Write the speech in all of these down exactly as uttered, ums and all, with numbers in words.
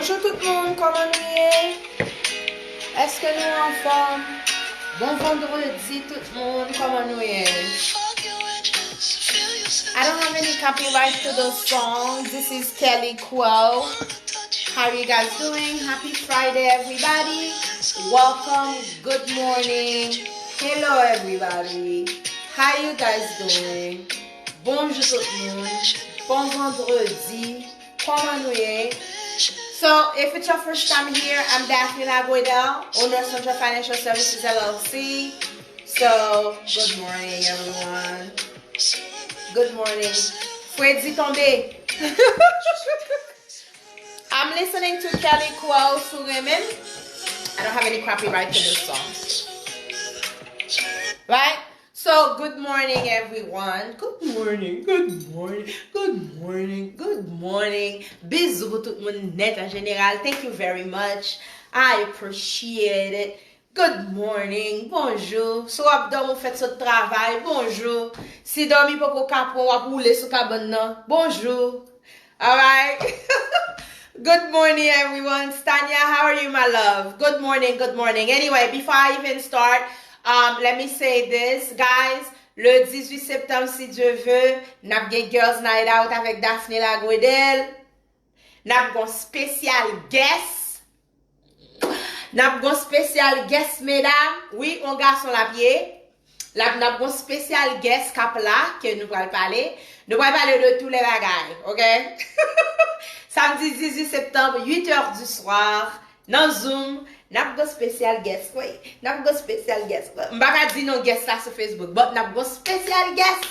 Bonjou tout moun, kòman nou ye? Èske nou anfòm? Bon vandredi tout moun, kòman nou ye? I don't have any copyright to the song. This is Kelly Crow. How you guys doing? Happy Friday, everybody. Welcome. Good morning. Hello, everybody. How you guys doing? Bonjou tout moun. Bon vandredi. Kòman nou ye? So, if it's your first time here, I'm Daphne Laguedel, owner of Central Financial Services L L C. So, good morning, everyone. Good morning. Fredi tonbe. I'm listening to Kelly Crow sou Renmen. I don't have any copyright to this song. Right? So, good morning, everyone. Good morning, good morning, good morning, good morning. Bizou pou tout moun nèt an jeneral. Thank you very much. I appreciate it. Good morning, bonjou. Si w ap dòmi, w fèk sot travay, bonjou. Si dòmi poko ka pran w, w ap woule sou kabann nan, bonjou. Alright. Good morning, everyone. Stania, how are you, my love? Good morning, good morning. Anyway, before I even start, um, let me say this, guys. Le dizwit septanm, si Dye ve, n ap gen Girls Night Out avèk Daphne Laguedel. N ap gon spesyal guest. N ap gon spesyal guest, medam. Wi, on gason l ap ye. L ap, n ap gon spesyal guest k ap la, ke nou pral pale. Nou pral pale de tou lè bagay, oke? Samdi dizwit septanm, uit è di swa, nan Zoom, n ap gon spesyal guest, wi. N ap gon spesyal guest. M pa ka di non guest la sou Facebook, but n ap gon spesyal guest.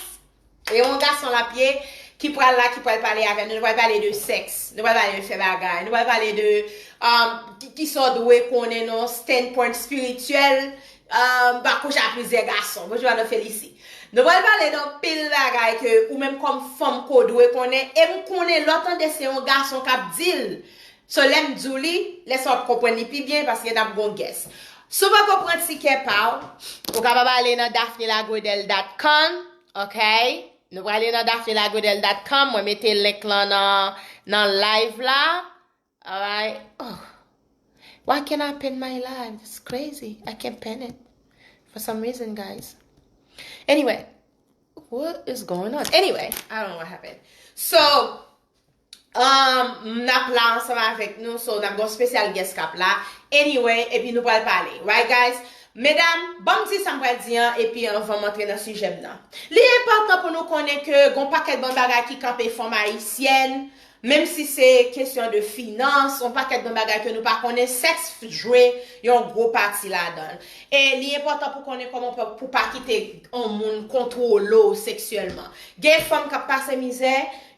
E yon gason l ap ye ki pral la, ki pral pale avè nou. Nou pral pale de sèks, nou pral pale de fè bagay, nou pral pale de um, ki, ki sa w dwe konnen nan standpoint spirityèl, um, ba kouche a plizyè gason. Bonjou, Madam Felicie. Nou pral pale de anpil bagay ke ou menm kòm fanm ko dwe konnen. E m konnen lè w tande se yon gason k ap di l. So, lè m di w li, lè sa w ap konprann li pi byen, paske n ap gon guest. Si w poko pran tikè pa w, ou kapab ale nan daphne laguedel dot com, ok? Nou prale nan daphne laguedel dot com, mwen mete link lan nan, nan live la. Alright. Oh. Why can't I pin my live? That's crazy. I can't pin it for some reason, guys. Anyway, what is going on? Anyway, I don't know what happened. So, um, n ap la ansanm avèk nou, so n ap gon spesyal guest k ap la. Anyway, epi nou pral pale. Right, guys? Medam, ban m di sa m pral di an, epi anvan m antre nan sijè m nan. Li enpòtan pou nou konnen ke gon pakèt bon bagay ki kanpe fanm ayisyèn, menm si se kesyon de finans, yon pakèt bon bagay ke nou pa konnen, sèks jwe yon gwo pati ladan l. E li enpòtan pou konnen kòman pou, pou pa kite yon moun kontwole w seksyèlman. Gen fanm k ap pase mizè,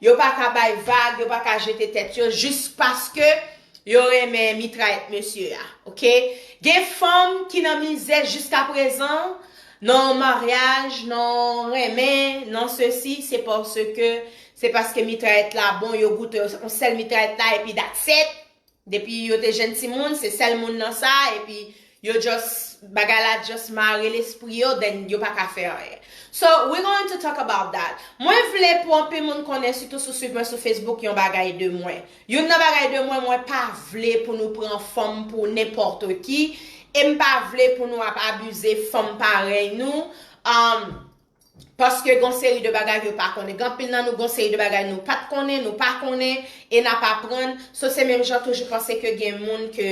yo pa ka bay vag, yo pa ka jete tèt yo, jis paske yo renmen mitrayèt mesye a, oke? Gen fanm ki nan mizè jiskaprezan, nan maryaj, nan renmen, nan sesi, se paske, se paske mitrayèt la bon, yo goute yon sèl mitrayèt la, epi that's it. Depi yo te jèn timoun, se sèl moun nan sa, epi yo just, bagay la just mare lespri yo, then yo pa ka fè anyen. So, we're going to talk about that. Mwen vle pou anpil moun konnen, sitou si w swiv mwen sou Facebook, yon bagay de mwen. Youn nan bagay de mwen, mwen pa vle pou nou pran fanm pou nenpòt ki, e m pa vle pou nou ap abize fanm parèy nou, um, paske gon seri de bagay yo pa konnen. Gen anpil nan nou, gon seri de bagay nou pa t konnen, nou pa konnen, e n ap aprann. So, se menm jan toujou panse ke gen moun ke,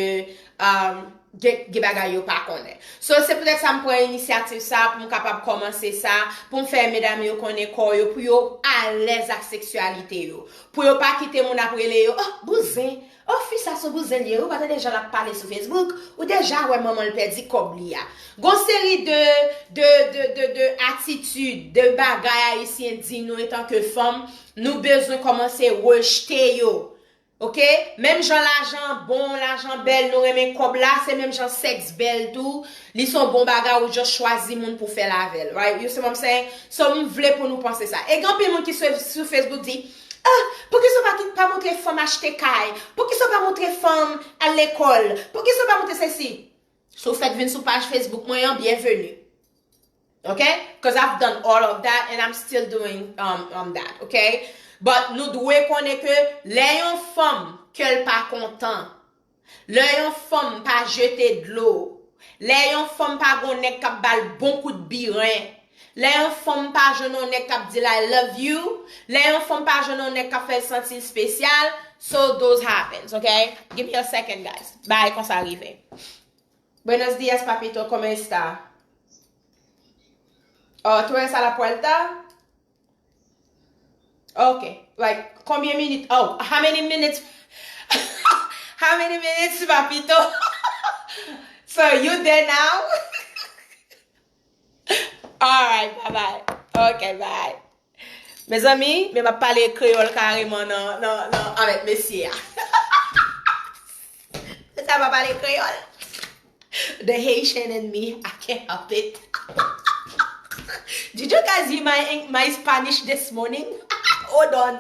um, gen, gen bagay yo pa konnen. So, se poutèt sa m pran inisyativ sa, pou m kapab kòmanse sa, pou m fè medam yo konnen kò yo, pou yo alèz ak seksyalite yo. Pou yo pa kite moun ap rele yo, "Oh, bouzen. Oh, fi sa se bouzen li ye. Ou pa tande jan l ap pale sou Facebook? Ou deja wè manman l pèdi kòb li a." Gon seri de, de, de, de, de atitid, de bagay ayisyen di nou antanke fanm, nou bezwen kòmanse rejte yo. Oke? Menm jan lajan bon, lajan bèl, nou renmen kòb la, se menm jan sèks bèl tou. Li se yon bon bagay, ou just chwazi moun pou fè l avè l. Right? You see what I'm saying? So, m vle pou nou panse sa. E gen anpil moun ki sou, sou Facebook di, "Ah, poukisa w pa, pa montre fanm achte kay? Poukisa w pa montre fanm al lekòl? Poukisa w pa montre sesi?" Si w fèk vin sou paj Facebook mwen an, byenveni. Ok? 'Cause I've done all of that and I'm still doing, um, um, that, ok? But nou dwe konnen ke lè yon fanm kè l pa kontan, Lè yon fanm pa jete dlo, lè yon fanm pa gon nèg k ap ba l bon kout biren, lè yon fanm pa jwenn yon nèg k ap di l I love you, lè yon fanm pa jwenn yon nèg k ap fè l santi l spesyal, so those happens, ok? Give me a second, guys. Bagay konsa rive. Buenos días, papito, ¿cómo está? Oh, tú eres a la puerta? Ok. Like, combien minutes? Oh, how many minutes? How many minutes, papito? So, you there now? Alright, bye bye. Ok, bye. Mezanmi, men m ap pale kreyòl kareman nan, nan, nan, avèk mesye a. Sa pa pale kreyòl. The Haitian in me, I can't help it. Did you guys hear my, my Spanish this morning? Hold on.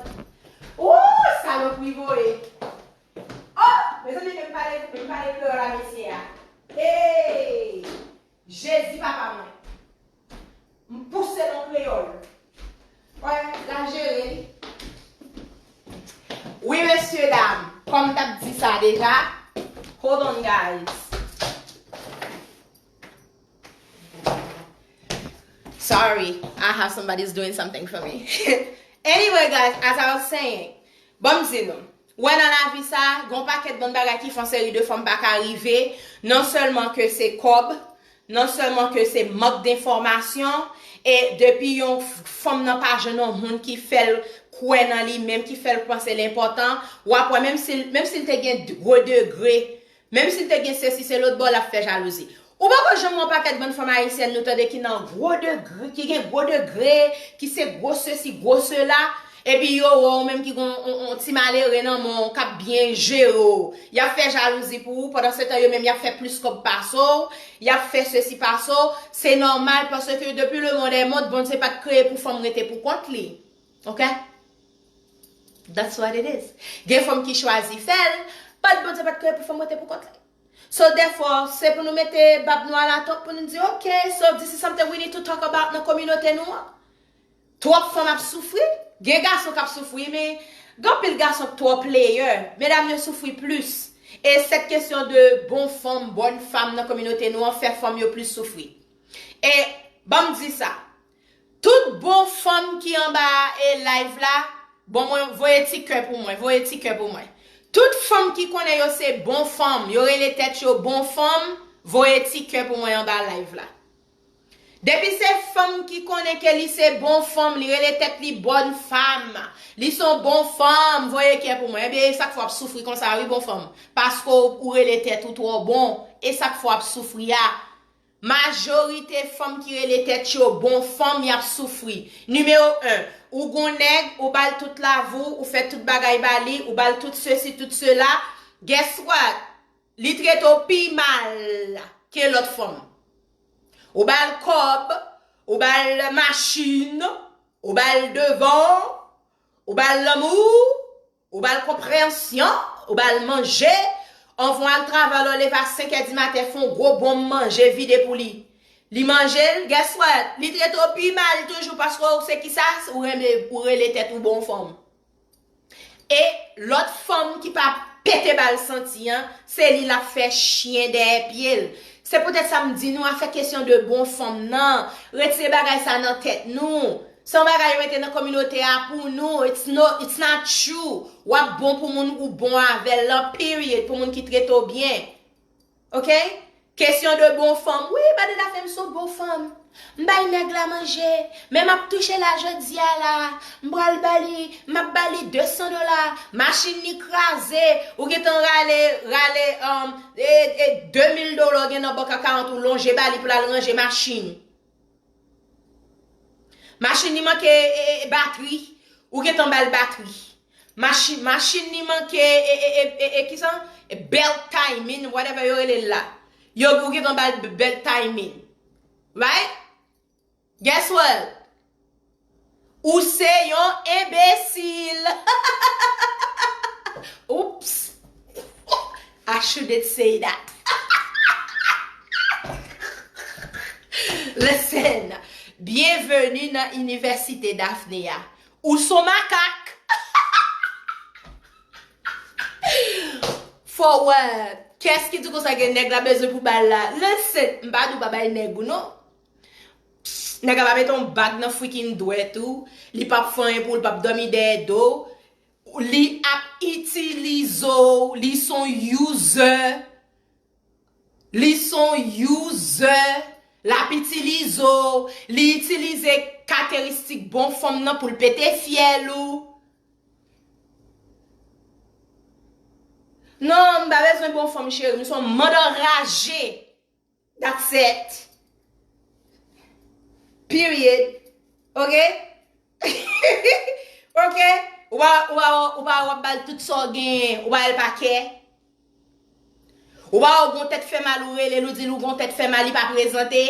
Oh, salopri voye. Oh, mezanmi, men m pale, men m pale kreyòl a mesye a. Hey! Jezi papa mwen. M pouse l an kreyòl. Wè, l ap jere li. Wi, mesye dam, kòm m t ap di sa deja. Hold on, guys. Sorry, I have somebody's doing something for me. Anyway, guys, as I was saying, bon, m di nou, wè nan lavi sa, gon pakèt bann bagay ki fè yon seri de fanm pa ka rive, non sèlman ke se kòb, non sèlman ke se mank de enfòmasyon, e depi yon f- fanm nan pa jwenn yon moun ki fè l kwè nan li menm, ki fè l panse l enpòtan, w ap wè menm si, menm si l te gen gwo degre, menm si l te gen sesi, se lòt bò, l ap fè jalouzi. Ou poko janm wè yon pakèt bann fanm ayisyèn nou tande ki nan gwo degre, ki gen gwo degre, ki se gwo sesi, gwo sela, epi yo wè w menm ki gon on, on ti malere nan men w k ap byen jere w. Y ap fè jalouzi pou ou, pandan se tan yo menm y ap fè plis kòb pase w, y ap fè sesi pase w. Se nòmal paske depi le monde est monde, Bondye pa t kreye pou fanm rete pou kont li. Ok? That's what it is. Gen fanm ki chwazi fè l, but Bondye pa t kreye pou fanm rete pou kont li. So, therefore, se pou nou mete bab nou alatant pou nou di, ok, so this is something we need to talk about nan kominote nou an. Twòp fanm ap soufri, gen gason k ap soufri, men gen anpil gason k twò player. Medam yo soufri plis. E cette question de bon fanm, bòn fanm nan kominote nou an fè fanm yo plis soufri. E ban m di sa, tout bon fanm ki anba e live la, bon mwen, voye ti kè pou mwen, voye ti kè pou mwen. Tout fanm ki konnen yo se bon fanm, yo rele tèt yo bon fanm, voye ti kè pou mwen anba live la. Depi se fanm ki konnen ke li se bon fanm, li rele tèt li bòn fanm, li se yon bon fanm, voye kè pou mwen. Ebyen, e sa k fè w ap soufri konsa, wi, bon fanm. Paske w, ou rele tèt ou twò bon, e sa k fè w ap soufri a. Majorite fanm ki rele tèt yo bon fanm, y ap soufri. Nimewo en, ou gon nèg, ou ba l tout lavi w, ou fè tout bagay ba li, ou ba l tout sesi, tout sela. Guess what? Li trete w pi mal ke lòt fanm. Ou ba l kòb, ou ba l machin, ou ba l devan, ou ba l lanmou, ou ba l konpreyansyon, ou ba l manje. Anvan w al travay, lè w leve a senk è di maten, fè yon gwo bonm manje, vide pou li. Li manje l, guess what? Li trete w pi mal toujou paske w se kisa? Ou renmen, ou rele tèt ou bon fanm. E lòt fanm ki pa pete ba l santi an, se li l ap fè chen dèyè pye l. Se poutèt sa m di nou afè kesyon de bon fanm nan, retire bagay sa nan tèt nou. Se yon bagay yo mete nan kominote a pou nou. It's no, it's not true. W ap bon pou moun ou bon avè l lan, period, pou moun ki trete w byen. Ok? Kesyon de bon fanm. Wi, Badeda fè m se yon bon fanm. M bay nèg la manje. Men m ap touche la jodi a la. M pral ba li, m ap ba li de san dola. Machin li kraze. Ou gentan rale, rale, um, e, e, de mil dola w gen nan bank account ou lonje ba li pou l al ranje machin. Machin li manke, e, e, batri, ou gentan ba l batri. Machin, machin li manke, e, e, e, e, e, kisa? E belt timing, whatever yo rele l la. Yo, ou gentan ba l b- belt timing. Right? Guess what? Ou se yon enbesil. Oops. I shouldn't say that. Listen, byenveni nan Inivèsite Daphné a. Ou son makak. Forward. Kiyès ki di konsa ke nèg la bezwen pou ba l la? Listen, m pa di w pa bay nèg ou non. Nèg la pa mete yon bag nan freaking dwèt ou. Li p ap fè anyen pou ou, li p ap dòmi dèyè do w. Li ap itilize w. Li s on user. Li s on user. L ap itilize w. Li itilize karakteristik bon fanm nan pou l pete fyèl ou. Non, m pa bezwen bon fanm, cheri. M s on manda raje. That's it. Period. Ok? Ok? Ou pa, ou pa, ou pa w ap ba l tout sa w genyen. Ou pa wè l pa kè. Ou pa wè w gon tèt fè mal, ou rele l, ou di l ou gon tèt fè mal, li pa prezante.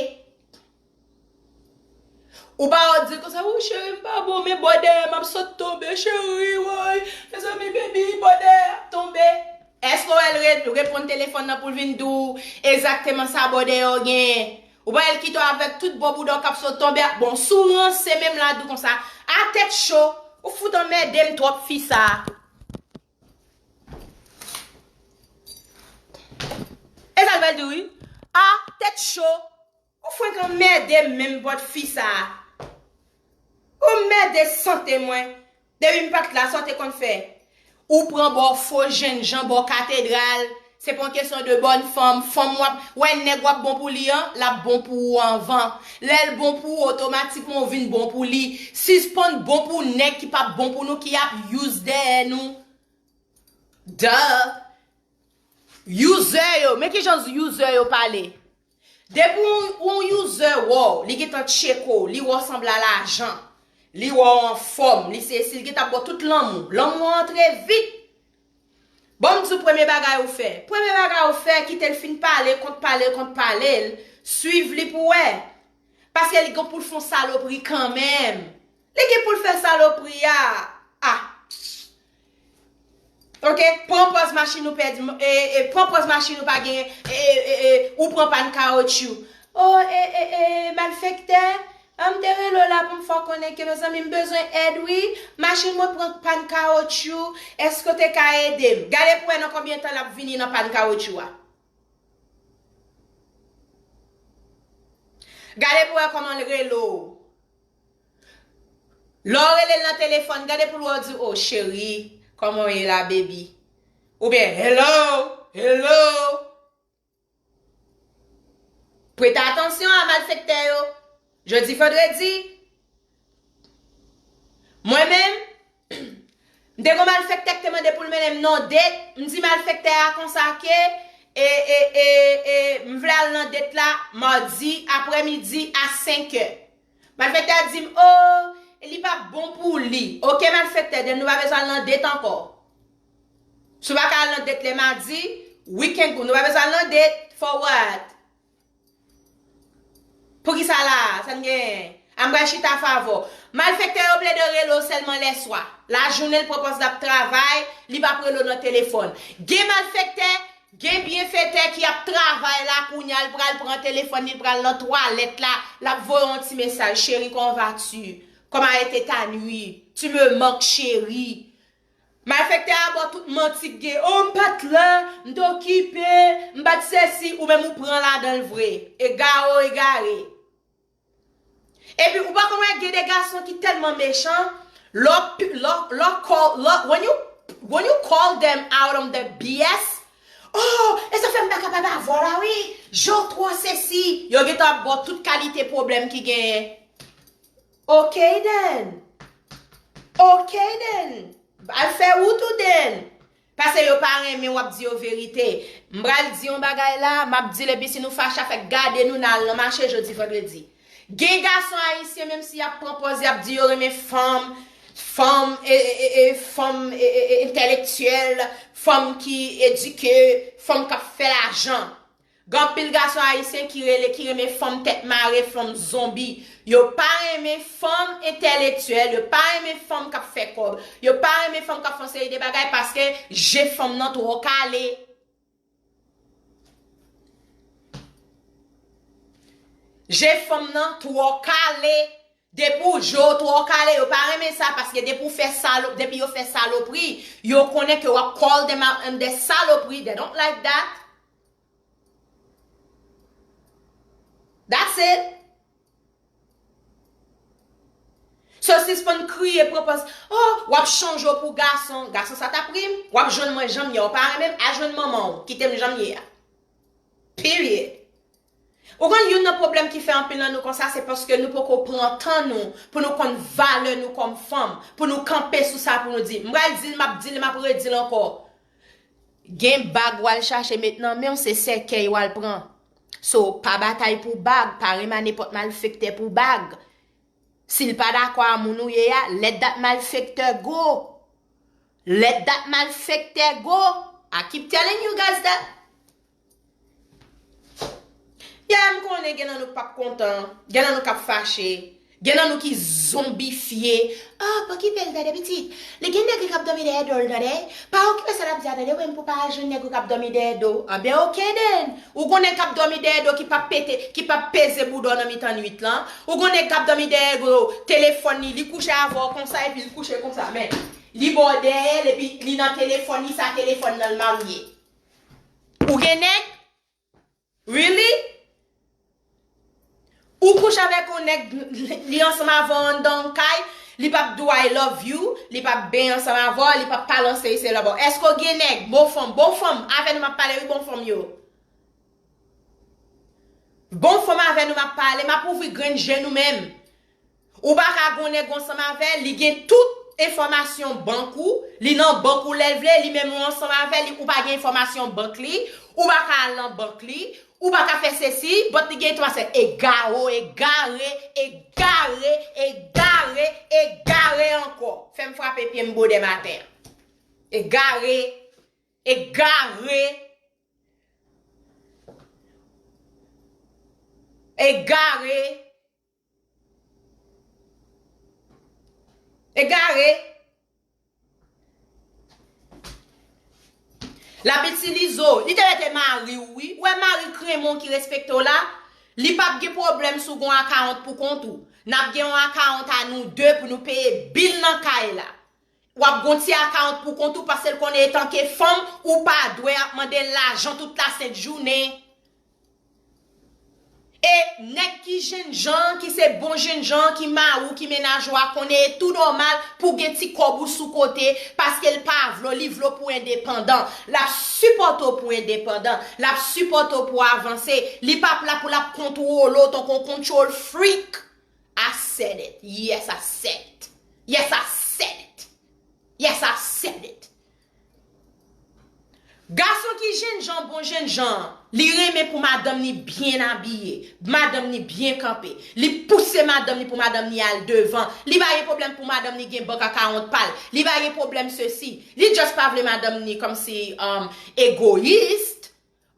Ou pa wè w di l konsa, "Wi, cheri, m pa bon, men bò dèyè m ap sot tonbe, cheri, woy. Mezanmi, baby, bò dèyè ap tonbe." Èske w wè l re-, reponn telefòn nan pou l vin di w egzakteman sa bò dèyè w genyen? Ou pa wè l kite w avèk tout bò bouda w k ap sot tonbe a? Bon, si w ranse menm la di w konsa, a tèt cho, ou fout anmède m twòp fi sa. E sa l pral di w wi. A tèt cho, ou fwenk anmède m menm pòt fi sa. Ou mède sante mwen. Depi m pa t la, sa w te konn fè? Ou pran bò fo jennjan, bò katedral. Se pa yon kesyon de bòn fanm. Fanm w ap, wè nèg w ap bon pou li an, l ap bon pou ou anvan. Lè l bon pou ou, otomatikman ou vin bon pou li. Sispann bon pou nèg ki p ap bon pou nou, ki ap use dèyè nou. Duh. User yo, men kijan user yo pale. Depi yon, yon user wè w, li gentan tcheke w, li wè w sanble a lajan, li wè w anfòm, li sesi, li gentan ap ba w tout lanmou. Lanmou an antre vit. Bon, m di w premye bagay ou fè. Premye bagay ou fè, kite l fin pale, kont pale, kont pale l, swiv li pou wè. Paske li gen pou l fè yon salopri kanmenm. Li gen pou l fè salopri a. Ah. Ok, pran pòz machin ou pèdi, e, e, pran pòz machin ou pa gen, e, e, e, e, ou pran pàn kawotchou. O, e, e, e, malfektè, an m te rele w la pou m fè w konnen ke, mezanmi, m bezwen èd wi. Machin mwen pran pàn kawotchou, èske w te ka ede m? Gade pou wè nan konbyen tan l ap vini nan pàn kawotchou a. Gade pou wè kòman l rele w. Lè w rele l nan telefòn, gade pou l wè w di, "O cheri, kòman w ye la, baby?" Oubyen, "Hello, hello." Prete atansyon a malfektè yo. Jodi vandredi, mwen menm, m te gon malfektè ki te mande pou l mennen m nan date. M di malfektè a konsa ke, e, e, e, e, m vle al nan date la madi aprèmidi a senk è. Malfektè a di m, o, li p ap bon pou li. Ok, malfektè, then nou pa bezwen al nan date ankò. Si w pa ka al nan date lè madi, weekend, nou pa bezwen al nan date, for what? Poukisa la? Sa n genyen? A m pral chita favè w. Malfektè yo plede rele w sèlman lè swa. Lajounen l pran pòz l ap travay, li p ap rele w nan telefòn. Gen malfektè, gen byenfetè ki ap travay la kounye a, l pral pran telefòn li, l pral nan twalèt la, l ap voye w yon ti mesaj, "Chérie, comment vas-tu? Comment a été ta nuit? Tu me manques, chérie." Malfektè a ba w tout manti k gen. O, m pa t la, m te okipe, m pa t sesi, ou menm ou pran ladan l vre. Egare w egare. Epi ou pa konn wè gen de gason ki tèlman mechan, lè w pi-, lè w, lè w call, lè w, when you, when you call them out on the B S, o, e sa fè m pa kapab avè w la wi, jan w twò sesi, yo gentan ap ba w tout kalite pwoblèm ki genyen. Ok then. Ok then. Al fè wout ou then. Paske yo pa renmen w ap di yo verite. M pral di yon bagay la, m ap di l epi si nou fache avèk gade nou n al nan mache jodi vandredi. Gen gason ayisyen menm si y ap pran pòz y ap di yo renmen fanm, fanm, e, e, e, e, fanm, e, e, e, entèlektyèl, fanm ki edike, fanm k ap fè lajan. Gen anpil gason ayisyen ki rele, ki renmen fanm tèt mare, fanm zonbi. Yo pa renmen fanm entèlektyèl, yo pa renmen fanm k ap fè kòb. Yo pa renmen fanm k ap fè yon seri de bagay paske je fanm nan twò kale. Je fanm nan twò kale. Depi w je w twò kale, yo pa renmen sa, paske depi w fè salo, depi yo fè salopri, yo konnen ke w ap call them out and de salopri, they don't like that. That's it. So sispann kriye, pran pòz, oh, w ap chanje w pou gason. Gason sa t ap ri m. W ap jwenn mwen jan m ye a. W pa renmen m, al jwenn manman w. Kite m jan m ye a. Period. Ou konn youn nan pwoblèm ki fè anpil nan nou konsa, se paske nou poko pran tan nou pou nou konn valè nou kòm fanm, pou nou kanpe sou sa pou nou di. M pral di l, m ap di l, m ap redi l ankò. Gen bag w al chache met nan men w, se sèkèy w al pran. So, pa batay pou bag, pa renmen a nenpòt malfektè pou bag. Si l pa dakò a moun ou ye a, let that malfektè go. Let that malfektè go. I keep telling you guys that. Yeah, m konnen gen nan nou k p ap kontan, gen nan nou k ap fache, gen nan nou ki zonbifye. Ah, pa okipe l, tande pitit. Li gen nèg li k ap dòmi dèyè do l, tande. Pa okipe sa l ap di a, tande, wi, m pou pa al jwenn nèg ou k ap dòmi dèyè do w. Anben, oke, then. Ou gon nèg k ap dòmi dèyè do ki p ap pete, ki p ap peze bouda w nan mitan nwit lan. Ou gon nèg k ap dòmi dèyè do, telefòn li, li kouche avè w konsa, epi li kouche konsa, men li ba w dèyè l, epi li nan telefòn li, sa telefòn nan l marye. Ou gen nèg? Really? Ou kouche avèk yon nèg, li ansanm avè w anndan yon kay, li p ap di w I love you, li p ap benyen ansanm avè w, li p ap pale an serye, se lòbò. Èske w gen nèg? Bon fanm, bon fanm, avè nou m ap pale wi, bon fanm yo. Bon fanm, avè nou m ap pale, m ap ouvri grenn je nou menm. Ou pa ka gon nèg ansanm avè l, li gen tout enfòmasyon bank ou, li nan bank ou lè l vle, li menm ou ansanm avè l, ou pa gen enfòmasyon bank li, ou pa ka al nan bank li, ou pa ka fè sesi, but li gen enfòmasyon egare, egare, egare, egare, egare ankò. Fè m frape pye m bo dèmaten an. Egare, egare, egare. Egare. L ap itilize w. Li te rete mari w, wi. Ou wè mari kremen w ki respekte w la? Li p ap gen pwoblèm si w gen yon akawont pou kont ou. N ap gen yon akawont a nou de pou nou peye bil nan kay la. W ap gon ti akawont pou kont ou paske l konnen etanke fanm, ou pa dwe ap mande l lajan tout lasent jounen. E nèg ki jennjan, ki se bon jennjan, ki mari w, ki mennaj ou a, konnen e tou nòmal pou gen ti kòb ou sou kote, paske l pa vle w, li vle w pou endepandan. L ap sipòte w pou endepandan. L ap sipòte w pou avanse. Li p ap la pou l ap kontwole w tankou yon control freak. I said it. Yes, I said it. Yes, I said it. Yes, I said it. Gason ki jennjan, bon jennjan, li renmen pou madanm ni byen abiye, madanm ni byen kanpe. Li pouse madanm ni pou madanm ni al devan. Li pa gen pwoblèm pou madanm ni gen bank akawont pa l. Li pa gen pwoblèm sesi. Li just pa vle madanm ni kòmsi, um, egoyis.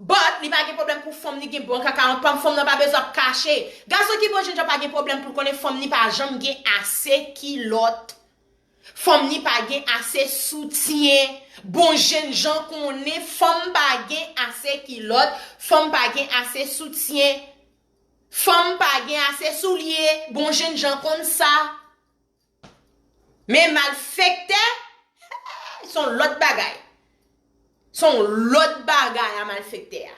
But li pa gen pwoblèm pou fanm ni gen bank akawont pa l, fanm nan pa bezwen ap kache. Gason ki bon jennjan pa gen pwoblèm pou l konnen fanm ni pa janm gen ase kilòt. Fanm ni pa gen ase soutyen. Bon jennjan konnen fanm pa gen ase kilòt, fanm pa gen ase soutyen. Fanm pa gen ase soulye, bon jennjan konn sa. Men malfektè, se yon lòt bagay. Se yon lòt bagay a malfektè a.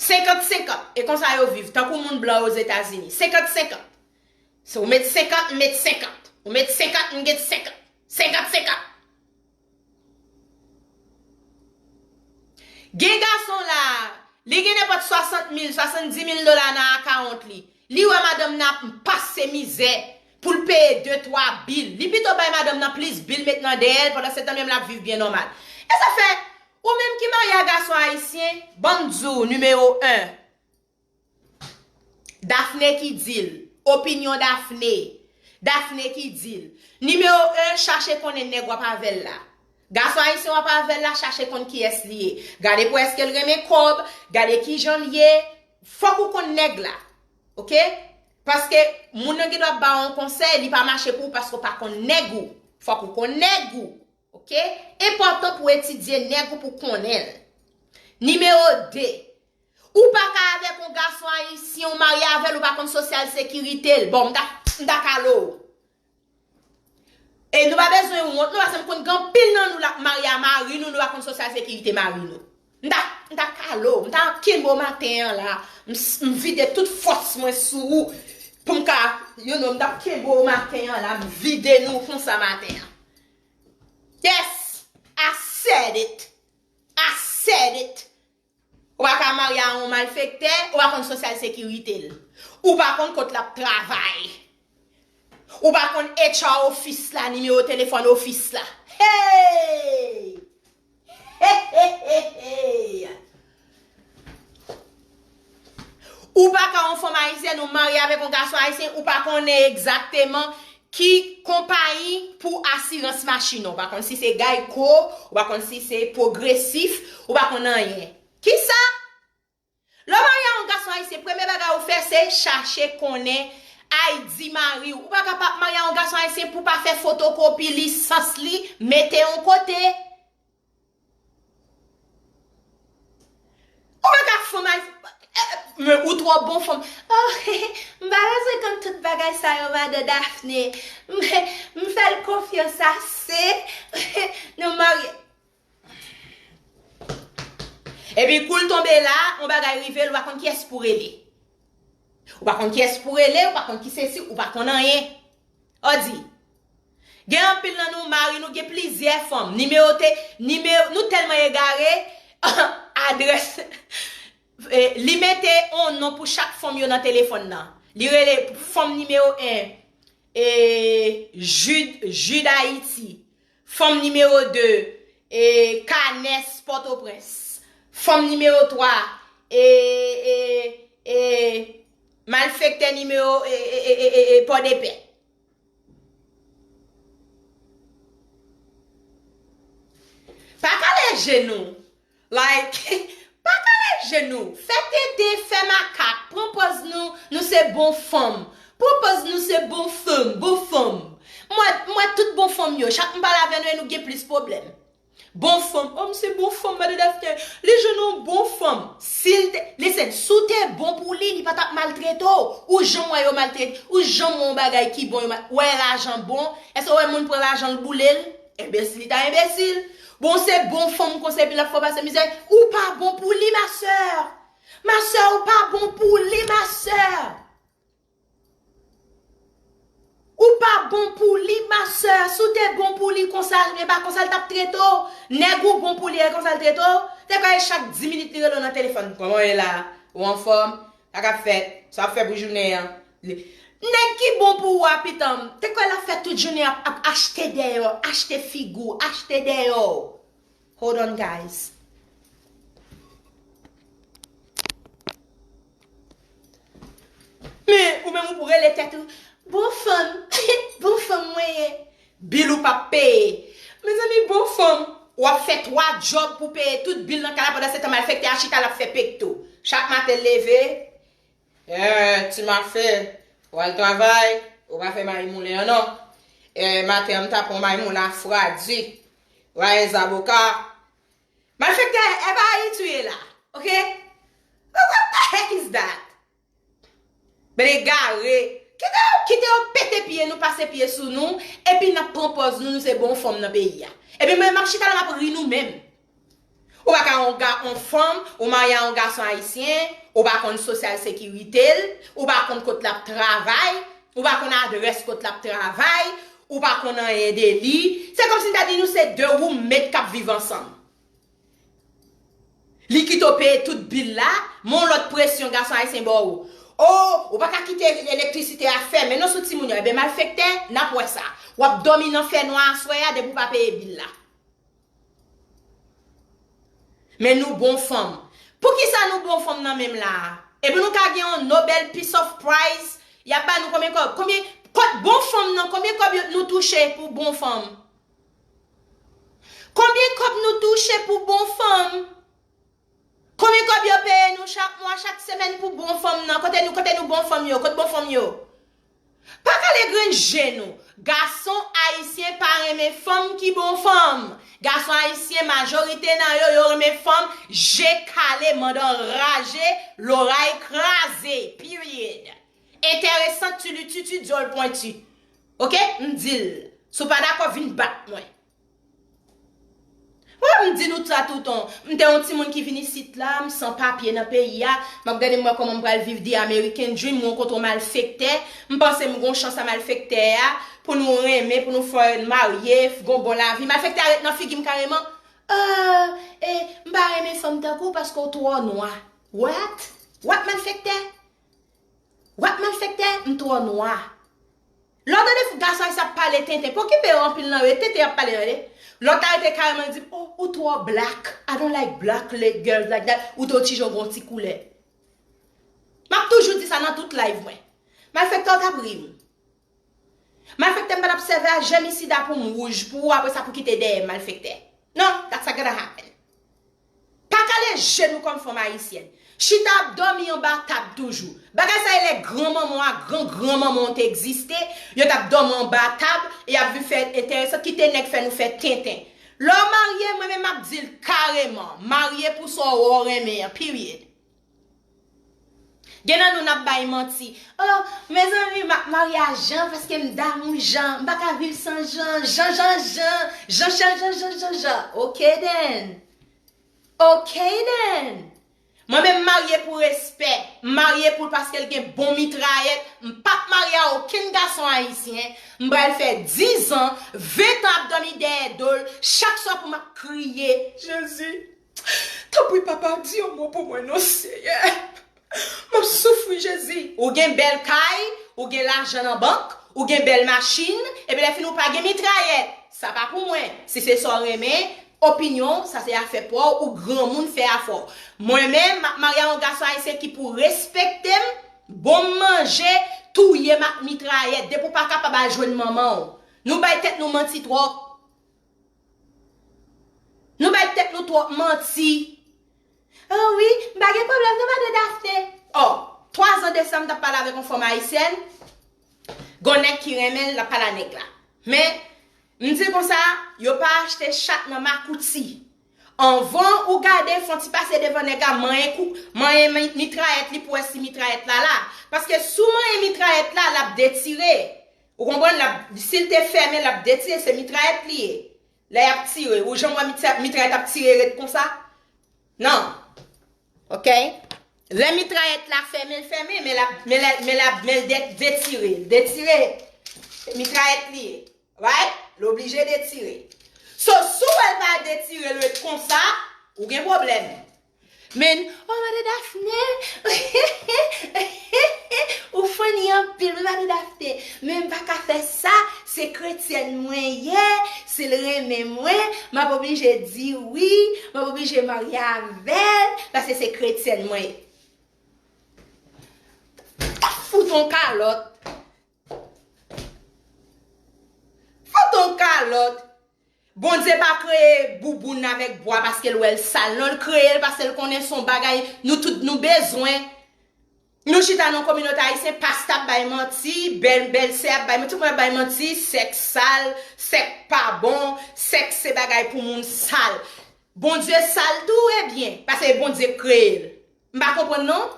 Senkant senkant. E konsa yo viv, tankou moun blan Ozetazini. Senkant senkant. Se ou met senkant, m met senkant. Ou met senkant, m get senkant. Senkant senkant. Gen gason la, li gen nenpòt swasant mil, swasanndis mil dola nan akawont li. Li wè madanm nan ap pase mizè pou l peye de, twa bil. Li pito bay madanm nan plis bil met nan dèyè l, pandan se tan menm l ap viv byen nòmal. E sa fè, ou menm ki marye a gason ayisyen, ban m di w, nimewo en. Daphne ki di l. Opinyon Daphne. Daphne ki di l. Nimewo en, chache konnen nèg w ap avè l la. Gason ayisyen w ap avè l la, chache konn kiyès li ye. Gade pou èske l renmen kòb, gade kijan l ye. Fòk ou konn nèg la. Oke? Paske moun nan gen dwa ba w yon konsèy, li pa mache pou ou paske w pa konn nèg ou. Fòk ou konn nèg ou. Oke? Enpòtan pou w etidye nèg ou pou w konnen l. Nimewo de, Ou pa ka avèk yon gason ayisyen, ou marye avè l, ou pa konn sosyal sekirite l. Bon, m ta, m ta kale w. E nou pa bezwen wont, non, paske m konn gen anpil nan nou l ap marye a mari nou, nou pa konn sosyal sekirite mari nou. M ta, m ta kale w, m ta kenbe w maten an la, m, s- m vide tout fòs mwen sou ou, pou m ka, you know, m t ap kenbe w maten an la, m vide nou konsa maten an. Yes, I said it, I said it. Ou pa ka marye a yon malfektè, ou pa konn sosyal sekirite l. Ou pa konn kot l ap travay. Ou pa konn H R ofis la, nimewo telefòn ofis la. Hey! Hey, hey, hey, hey! Ou pa ka yon fanm ayisyèn, ou marye avèk yon gason ayisyen, ou pa konnen egzakteman ki konpayi pou asirans machin. Ou pa konn si se Geico, ou pa konn si se Progresif, ou pa konn anyen. Kisa? Lè w marye a yon gason ayisyen, premye bagay ou fè se chache konnen I D mari w. Ou pa ka pa marye a yon gason ayisyen pou pa fè fotokopi lisans li, mete yon kote. Ou pa ka fanm ayisyen, men ou twò bon fanm. Oh, m pa bezwen konn tout bagay sa yo, madan Daphné. M, m fè l konfyans ase. Nou marye. Epi kou l tonbe la, yon bagay rive l, ou pa konn kiyès pou rele. Ou pa konn kiyès pou rele, ou pa konn ki sesi, ou pa konn anyen. Odi, gen anpil nan nou, mari nou gen plizyè fanm. Nimewo te, nimewo, nou tèlman egare, adrès, eh, li mete yon non pou chak fanm yo nan telefòn nan. Li rele fanm nimewo en, e, Jid, Jid Ayiti. Fanm nimewo de, e, Kanès Pòtoprens. Fanm nimewo twa, e, e, e, malfektè nimewo, e, e, e, e, e, Pòdepè. Pa kale je nou. Like, pa kale je nou. Fè tenten, fè makak. Pran pòz nou, nou se bon fanm. Pran pòz nou se bon fanm, bon fanm. M wè, m wè tout bon fanm yo. Chak m pale avè nou, e nou gen plis pwoblèm. Bon fanm. Oh, m se bon fanm, madan Daphné. Li jwenn yon bon fanm. Si l te, listen, si w te bon pou li, li pa t ap maltrete w. Ou janm wè yo maltrete, ou janm wè yon bagay ki bon, yo mal, wè lajan bon. Èske w wè moun pran lajan l boule l? Enbesil, li ta enbesil. Bon, se bon fanm konsa epi l ap fè w pase mizè. Ou pa bon pou li, ma sè. Ma sè, ou pa bon pou li, ma sè. Ou pa bon pou li, ma sè. Si w te bon pou li konsa, e pa konsa l t ap trete w. Nèg ou bon pou li, e konsa l trete w. Te kwè chak dis minit li rele w nan telefòn. Kòman w ye la? Ou anfòm? Sa k ap fèt? Sa w ap fè pou jounen an? Nèg ki bon pou ou a, pitanm, te kwè l ap fè tout jounen ap, ap achte dèyè w, achte figi w, achte dèyè w. Hold on, guys. Men, ou menm ou pou rele tèt ou, bon fanm, bon fanm mwen ye. Bil ou p ap peye. Mezanmi, bon fanm, w ap fè twa djòb pou peye tout bil nan kay la, pandan se tan malfektè a chita l ap fè pekto. Chak maten l leve, eh, ti mafe, w al travay, ou pa fè mayi moulen an non. Eh, maten an m ta pran mayi moulen a fradi, raye zaboka. Malfektè, e pa Ayiti w ye la, ok? What, what the heck is that? Bèl egare. Kite yo, kite yo pete pye nou, pase pye sou nou, epi n ap pran pòz nou, nou se bon fanm nan peyi a. Epi mwen, m ap chita la, m ap ri nou menm. Ou pa ka yon ga, yon fanm, ou marye a yon gason ayisyen, ou pa konn sosyal sekirite l, ou pa konn kot l ap travay, ou pa konn adrès kot l ap travay, ou pa konn anyen de li. Se kòmsi m ta di nou se de woummate k ap viv ansanm. Li kite w peye tout bil la, men yon lòt presyon gason ayisyen ba w. Oh, ou pa ka kite elektrisite a fèmen non sou timoun yo. Enben, malfektè, n ap wè sa. W ap dòmi nan fènwa aswè a depi w pa peye bil la. Men nou bon fanm. Poukisa nou bon fanm nan menm la a? Epi nou ka gen yon Nobel Peace of Prize, y ap ba nou konbyen kòb? Konbyen, kòb bon fanm nan, konbyen kòb yo, nou touche pou bon fanm? Konbyen kòb nou touche pou bon fanm? Konbyen kòb yo peye nou chak mwa, chak semèn pou bon fanm nan? Kote nou, kote nou bon fanm yo? Kot bon fanm yo? Pa kale grenn je nou. Gason ayisyen pa renmen fanm ki bon fanm. Gason ayisyen, majorite nan yo, yo renmen fanm je kale, mandan raje, loray kraze. Period. Enteresan, tilititi, dyòl pwenti. Oke? M di l. Si w pa dakò, vin bat mwen. Wi, m di nou sa toutan. M te yon timoun ki vin isit la, m san papye nan peyi a. M ap gade m wè kòman m pral viv the American dream, m rankontre yon malfektè. M panse m gon chans a malfektè a pou nou renmen, pou nou fè marye, gon bon lavi. Malfektè a ret nan figi m kareman. Ah, eh, m pa renmen fanm tankou w paske w twò nwa. What? What malfektè? What malfektè? M twò nwa. Lè w tande gason ayisyen ap pale tenten, pa okipe yo anpil nan yo, e tenten y ap pale tande. Lòt la rete kareman di, oh, ou twò black. I don't like black girls like that. Ou te yon ti jan gon ti koulè. M ap toujou di sa nan tout live mwen. Malfektè w t ap ri m. Malfektè m pa t ap sèvi a jèmisida pou m wouj pou ou apre sa pou kite dèyè m malfektè. Non, that's not gonna happen. Pa kale je nou kòm fanm ayisyèn. Chita ap dòmi anba tab toujou. Bagay sa e lè granmanman w ak gran granmanman w te egziste, yo t ap dòmi anba tab e y ap vin fè enteresan, kite nèg fè nou fè tenten. Lè w marye, mwen menm m ap di l kareman, marye pou sa w wè w renmen an, period. Gen nan nou n ap bay manti. Oh, mezanmi, m ap marye a Jan paske m damou Jan. M pa ka viv san Jan. Jan, Jan, Jan. Jan, Jan, Jan, Jan, Jan, Jan. Ok then. Ok then. Mwen menm m marye pou respè. M marye pou l paske l gen bon mitrayèt. M p ap marye a okenn gason ayisyen. M pral fè diz an, ven tan ap dòmi dèyè do l. Chak swa pou m ap kriye. Jezi. Tanpri, papa, di yon mo pou mwen non, Seyè. M ap soufri, Jezi. Ou gen bèl kay, ou gen lajan nan bank, ou gen bèl machin, epi lè fini ou pa gen mitrayèt. Sa pa pou mwen. Si se sa w renmen, opinyon w, sa se afè pa w, ou granmoun, fè afè w. Mwen menm, m ap marye a yon gason ayisyen ki pou respekte m, bon m manje, touye m ak mitrayèt. Depi w pa kapab al jwenn manman w. Nou bay tèt nou manti twòp. Nou bay tèt nou twòp manti. Oh wi, m pa gen pwoblèm non, madan Daphné. Oh, twa zan de sa m t ap pale avèk yon fanm ayisyèn. Gon nèg ki renmen l, l ap pale a nèg la. Men, m di l konsa, yo pa achte chat nan makouti. Anvan ou gade, fè yon ti pase devan nèg la, manyen kou, manyen mi-, mitrayèt li pou wè si mitrayèt la la. Paske si w manyen mitrayèt la, l ap detire. Ou konprann? L ap, si l te fèmen, l ap detire, se mitrayèt li ye. Lè y ap tire, ou janm wè mitra-, mitrayèt ap tire ret konsa? Non. Ok? Lè mitrayèt la fèmen, l fèmen, men l ap, men l, men l ap, men l de-, detire, l detire. Se mitrayèt li ye. Right? L oblije detire. So, si w wè l pa detire, l ret konsa, ou gen pwoblèm. Men, oh, madan Daphné, ou funny anpil, wi, madan Daphné. Men m pa ka fè sa, se kretyèn mwen ye, si l renmen mwen, m ap oblije di wi, m ap oblije marye avè l, paske se kretyèn mwen ye. Fout on kalòt. Fout on kalòt. Bondye pa kreye bouboun avèk bwa paske l wè l sal. Non, l kreye l paske l konnen se yon bagay nou tout nou bezwen. Nou chita nan yon kominote ayisyen, pastè ap bay manti, bèl, bèlsè ap bay manti, tout moun ap bay manti, sèks sal, sèks pa bon, sèks se bagay pou moun sal. Bondye sal tou, ebyen, paske Bondye k kreye l. M pa konprann non.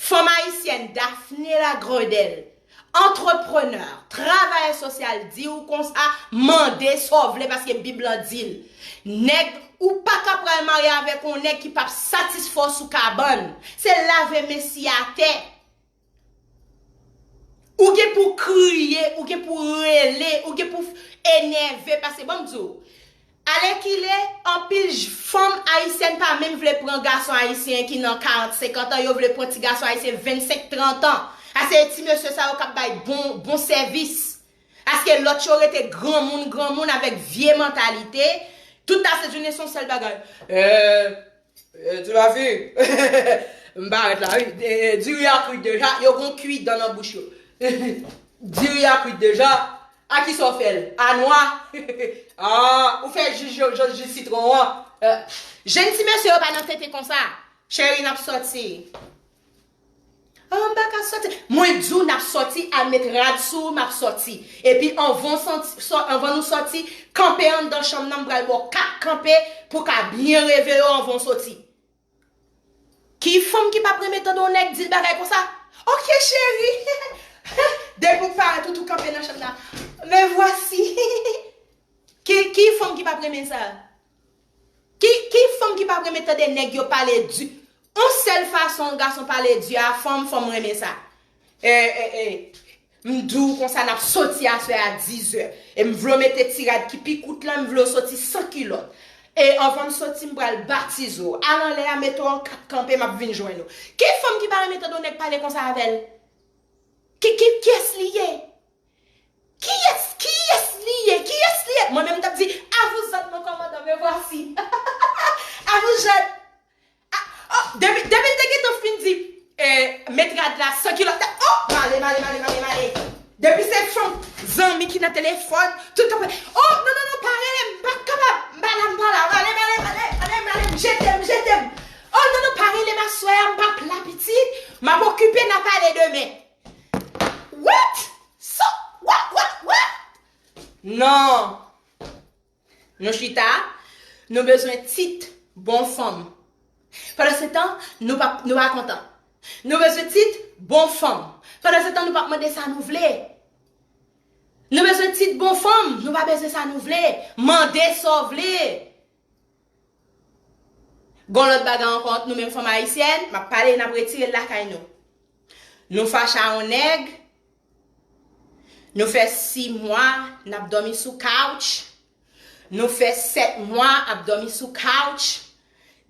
Fanm ayisyèn Daphné Lagredelle, antreprenè, travayè sosyal, di w konsa, mande sa w vle paske Bib lan di l. Nèg, ou pa ka pral marye avèk yon nèg ki p ap satisfè w sou kabann. Se lave men si atè. Ou gen pou kriye, ou gen pou rele, ou gen pou f-, enève, paske ban m di w, alèkile, anpil j-, fanm ayisyèn pa menm vle pran gason ayisyen ki nan karant, senkant an, yo vle pran ti gason ayisyen vennsenk, trant an. Paske ti mesye sa yo k ap bay bon, bon sèvis. Paske lòt yo rete granmoun, granmoun avèk vye mantalite. Tout la se jounen se yon sèl bagay. Eh, eh, ti lafi. M parèt la, wi. Eh, eh, diri a kwit deja, yo gon kui dan nan bouch yo. Diri a kwit deja. A kisa w fè l? A nwa? Ah, ou fè ji, ji, ji, ji sitwon an. Eh, jèn ti mesye yo pa nan tenten konsa. Cheri, n ap sòti. Mwen pa ka sòti. Mwen di w n ap sòti, al met rad sou ou, m ap sòti. Epi anvan w sòti, sò- anvan nou sòti, kanpe anndan chanm nan, m pral ba w kat kanpe pou w ka byen reveye w anvan w sòti. Ki fanm ki p ap renmen tande yon nèg di l bagay konsa? Ok, cheri. Depi w parèt, ou tou kanpe nan chanm nan. Me voici. Ki, ki fanm ki p ap renmen sa? Ki, ki fanm ki p ap renmen tande nèg yo pale di? Yon sèl fason yon gason pale di a fanm, fanm renmen sa. E, e, e, m di w konsa n ap soti aswè a dizè. E m vle w mete ti rad ki pi kout lan, m vle w soti san kilòt. E anvan m soti, m pral batize w. Al anlè a, mete w an kat kanpe, m ap vin jwenn ou. Ki fanm ki pa renmen tande yon nèg pale konsa avè l? Ki, ki, kiyès li ye? Kiyès, kiyès li ye? Kiyès li ye? Mwen menm m t ap di, à vous autres, mon commandant, me voici. À vous autres. Ah, oh, depi, depi l te gentan fin di, eh, met rad la san kilòt la, oh, m ale, m ale, m ale, m ale, m ale. Depi se fanm zanmi ki nan telefòn, tout tan, oh, non, non, non, pa rele m, m pa kapab, m pa la, m pa la, m ale, m ale, m ale, m ale, m ale, m jete m, m jete m. Oh, non, non, pa rele m aswè a, m p ap la, pitit, m ap okipe, n a pale demen. What? So, what, what, what? Non. Nou chita, nou bezwen tit bon fanm. Pandan se tan, nou pa, nou pa kontan. Nou bezwen tit bon fanm. Pandan se tan, nou p ap mande sa nou vle. Nou bezwen tit bon fanm, nou pa bezwen sa nou vle. Mande sa w vle. Gon lòt bagay ankò ant nou menm fanm ayisyèn, m ap pale, n ap retire l lakay nou. Nou fache a yon nèg, nou fè sis mwa n ap dòmi sou couch, nou fè sèt mwa ap dòmi sou couch,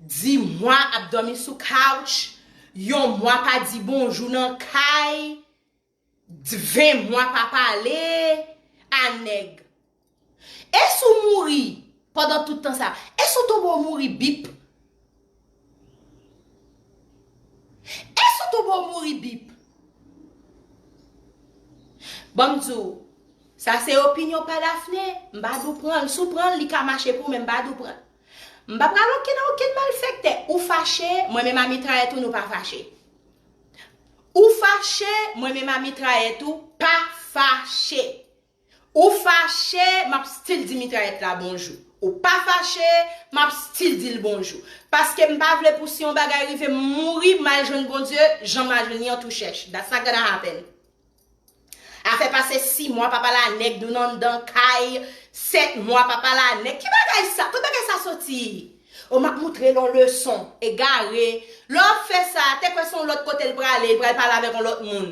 dis mwa ap dòmi sou couch, yon mwa pa di bonjou nan kay, ven mwa pa pale a nèg. E si w mouri pandan tout tan sa? E si w tonbe w mouri bip? E si w tonbe w mouri bip? Ban m di w, sa se opinyon pa Dafne, m pa di w pran l. Si w pran l, li ka mache pou w, men m pa di w pran l. M pa pral okenn, okenn malfektè. Ou fache, mwen menm a mitrayèt ou, nou pa fache. Ou fache, mwen menm a mitrayèt ou, pa fache. Ou fache, m ap still di mitrayèt la bonjou. Ou pa fache, m ap still di l bonjou. Paske m pa vle pou si yon bagay rive m mouri, m al jwenn Bondye, jan m al jwenn li an tou chèch. That's not gonna happen. Afè pase sis mwa pa pale a nèg, nou nan anndan kay, sèt mwa pa pale a nèg. Ki bagay sa? Kot bagay sa soti? O, m ap moutre l yon leson, egare. Lè w ap fè sa, te kwè se yon lòt kote l prale, li pral pale avèk yon lòt moun.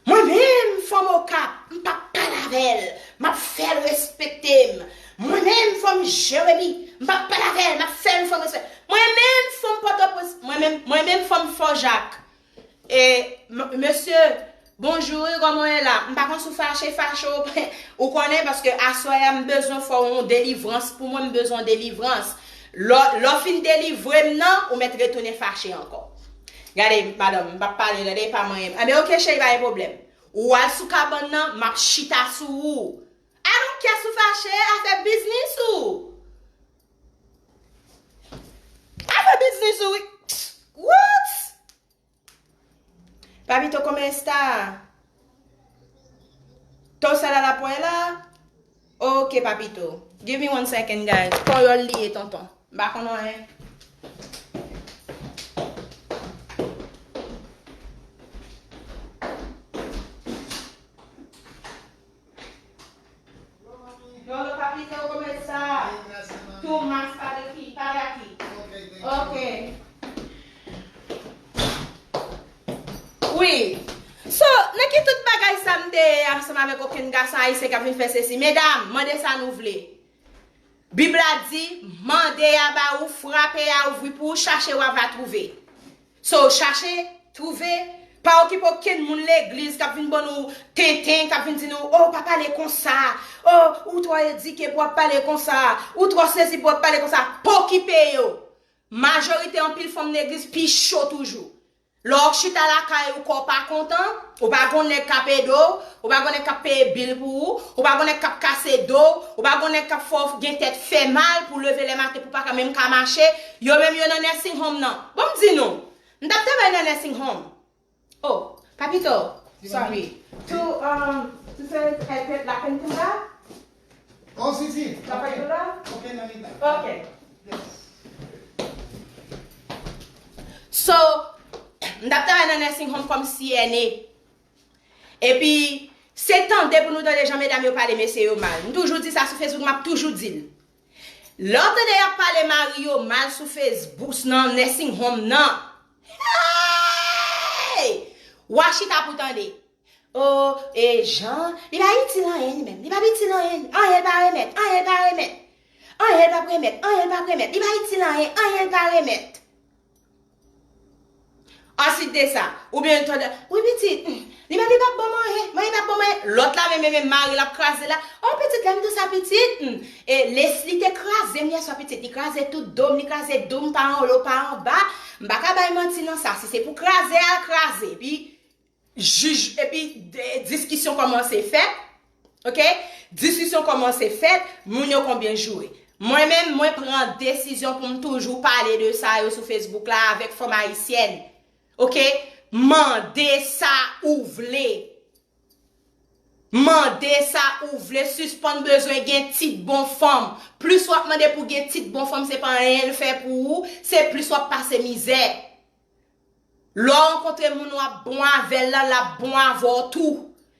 Mwen menm, fanm Okap, m p ap pale avè l. M ap fè l respekte m. Mwen menm, fanm Jeremi, m p ap pale avè l. M ap fè l, fanm respè. Mwen menm, fanm Pòtoprens, mwen menm, mwen menm, fanm Fòjak. E, m-, mesye, bonjou, wi, kòman w ye la? M pa konn si w fache, fache w, ou konnen, paske aswè a, m bezwen fè w yon delivrans pou mwen, m bezwen yon delivrans. Lè, lè w fin delivre m nan, ou mèt retounen fache ankò. Gade, madanm, m p ap pale, gade, e pa manyen m. Anben, oke, cheri, pa gen pwoblèm. Ou al sou kabann nan, m ap chita sou ou. I don't care si w fache, afè biznis ou. Afè biznis ou, wi. What? Papito, come está? Todo será la puerta? Ok, papito. Give me one second, guys. Panyòl li ye, tonton. M pa konn anyen. Lolo, papito, ¿cómo está? Tú más para aquí, para aquí. Ok. Wi. So, nan ki tout bagay sa m te ye ansanm avèk okenn gason ayisyen k ap vin fè sesi? Medam, mande sa nou vle. Bib la di, mande a ba ou, frape a ouvri pou ou, chache w a va twouve. So, chache, twouve, pa okipe okenn moun legliz k ap vin ban nou tenten, k ap vin di nou, oh, pa pale konsa, oh, ou twò edike pou w ap pale konsa, ou twò sezi pou w ap pale konsa, pa okipe yo. Majorite anpil fanm legliz pi cho toujou. Lè w chita lakay ou, kò w pa kontan, ou pa gon nèg k ap ede w, ou pa gon nèg k ap peye bil pou ou, ou pa gon nèg k ap kase do w, ou pa gon nèg k ap fè w gen tèt fè mal pou w leve lè maten pou w pa ka menm ka mache, yo menm yo nan nursing home nan. Bon, m di nou, m t ap travay nan nursing home. Oh, papito, sorry. Tu, um, tu sabes el pe-, la pintura? Oh, sí, sí. La Ok. pintura? Ok, nanita. Ok. Yes. So, m t ap travay nan nursing home kòm C N A. Epi, se tande pou nou tande jan medam yo pale mesye yo mal. M toujou di sa sou Facebook, m ap toujou di l. Lè w tande y ap pale mari yo mal sou Facebook, nan nursing home nan, hey! W a chita pou tande. Oh, e Jan, li pa itil anyen li menm. Li pa itil anyen. Anyen l pa remèt, anyen l pa remèt. Anyen l p ap remèt, anyen l p ap remèt. Li pa itil anyen, anyen l pa remèt. Answit de sa, oubyen l tande, wi pitit, hmm, li menm li p ap ban m anyen, mwen li p ap ban m anyen. Lòt la menm, menm mari l ap kraze la. Oh, pitit, lè m di w sa, pitit, hmm, e Leslie te kraze m yèswa, pitit, li kraze tout do m, li kraze do m pa anwo pa anba. M pa ka bay manti nan sa, si se pou kraze, al kraze. Epi, jij, epi de- diskisyon kòmanse fèt. Ok? Diskisyon kòmanse fèt, moun yo konbyen joure. Mwen menm, mwen pran desizyon pou m toujou pale de sa yo sou Facebook la avèk fanm ayisyèn. Ok? Mande sa ou vle. Mande sa ou vle, sispann bezwen gen tit bon fanm. Plis w ap mande pou gen tit bon fanm, se pa anyen l fè pou ou, se plis w ap pase mizè. Lè w rankontre moun w ap bon avè l lan, l ap bon avè w tou.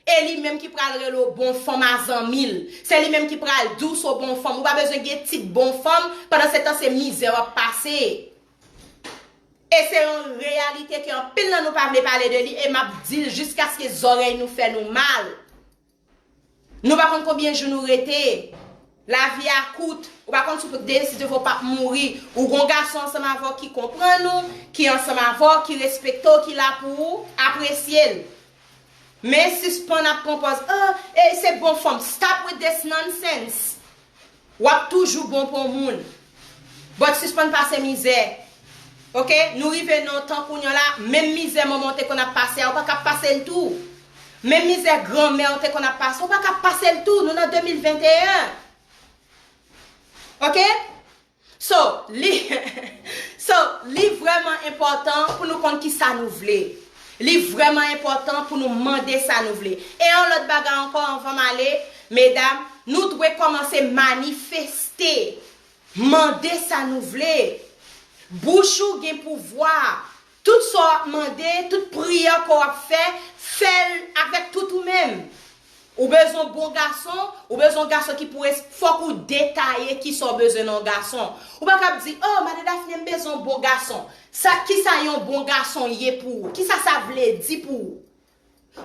E li menm ki pral rele w bon fanm a zanmi l. Se li menm ki pral di w se w bon fanm. Ou pa bezwen gen tit bon fanm, pandan se tan se mizè w ap pase. E se yon reyalite ke anpil nan nou pa vle pale de li e m ap di l jiskaske zòrèy nou fè nou mal. Nou pa konn konbyen jou nou rete. Lavi a kout. Ou pa konn si w deside w p ap mouri. Ou gon gason ansanm avè w ki konprann ou, ki ansanm avè w, ki respekte w, ki la pou ou, apresye l. Men sispann ap pran pòz, oh, e se bon fanm. Stop with this nonsense. W ap toujou bon pou yon moun. But sispann pase mizè. Ok? Nou rive nan yon tan kounye a la, menm mizè manman w te konn ap pase a, ou pa ka ap pase l tou. Menm mizè granmè w te konn ap pase, ou pa ka ap pase l tou. Nou nan de mil venteyen. Ok? So, li, so, li vrèman enpòtan pou nou konn kisa nou vle. Li vrèman enpòtan pou nou mande sa nou vle. E yon lòt bagay ankò anvan m ale, medam, nou dwe kòmanse manifeste. Mande sa nou vle. Bouch ou gen pouvwa. Tout sa w ap mande, tout priyè ke w ap fè, fè l avèk tout ou menm. Ou bezwen yon bon gason, ou bezwen yon gason ki pou res-, fòk ou detaye kisa w bezwen nan yon gason. Ou pa ka ap di, oh, Madan Daphné, m bezwen yon bon gason. Sa, kisa yon bon gason ye pou ou? Kisa sa vle di pou ou?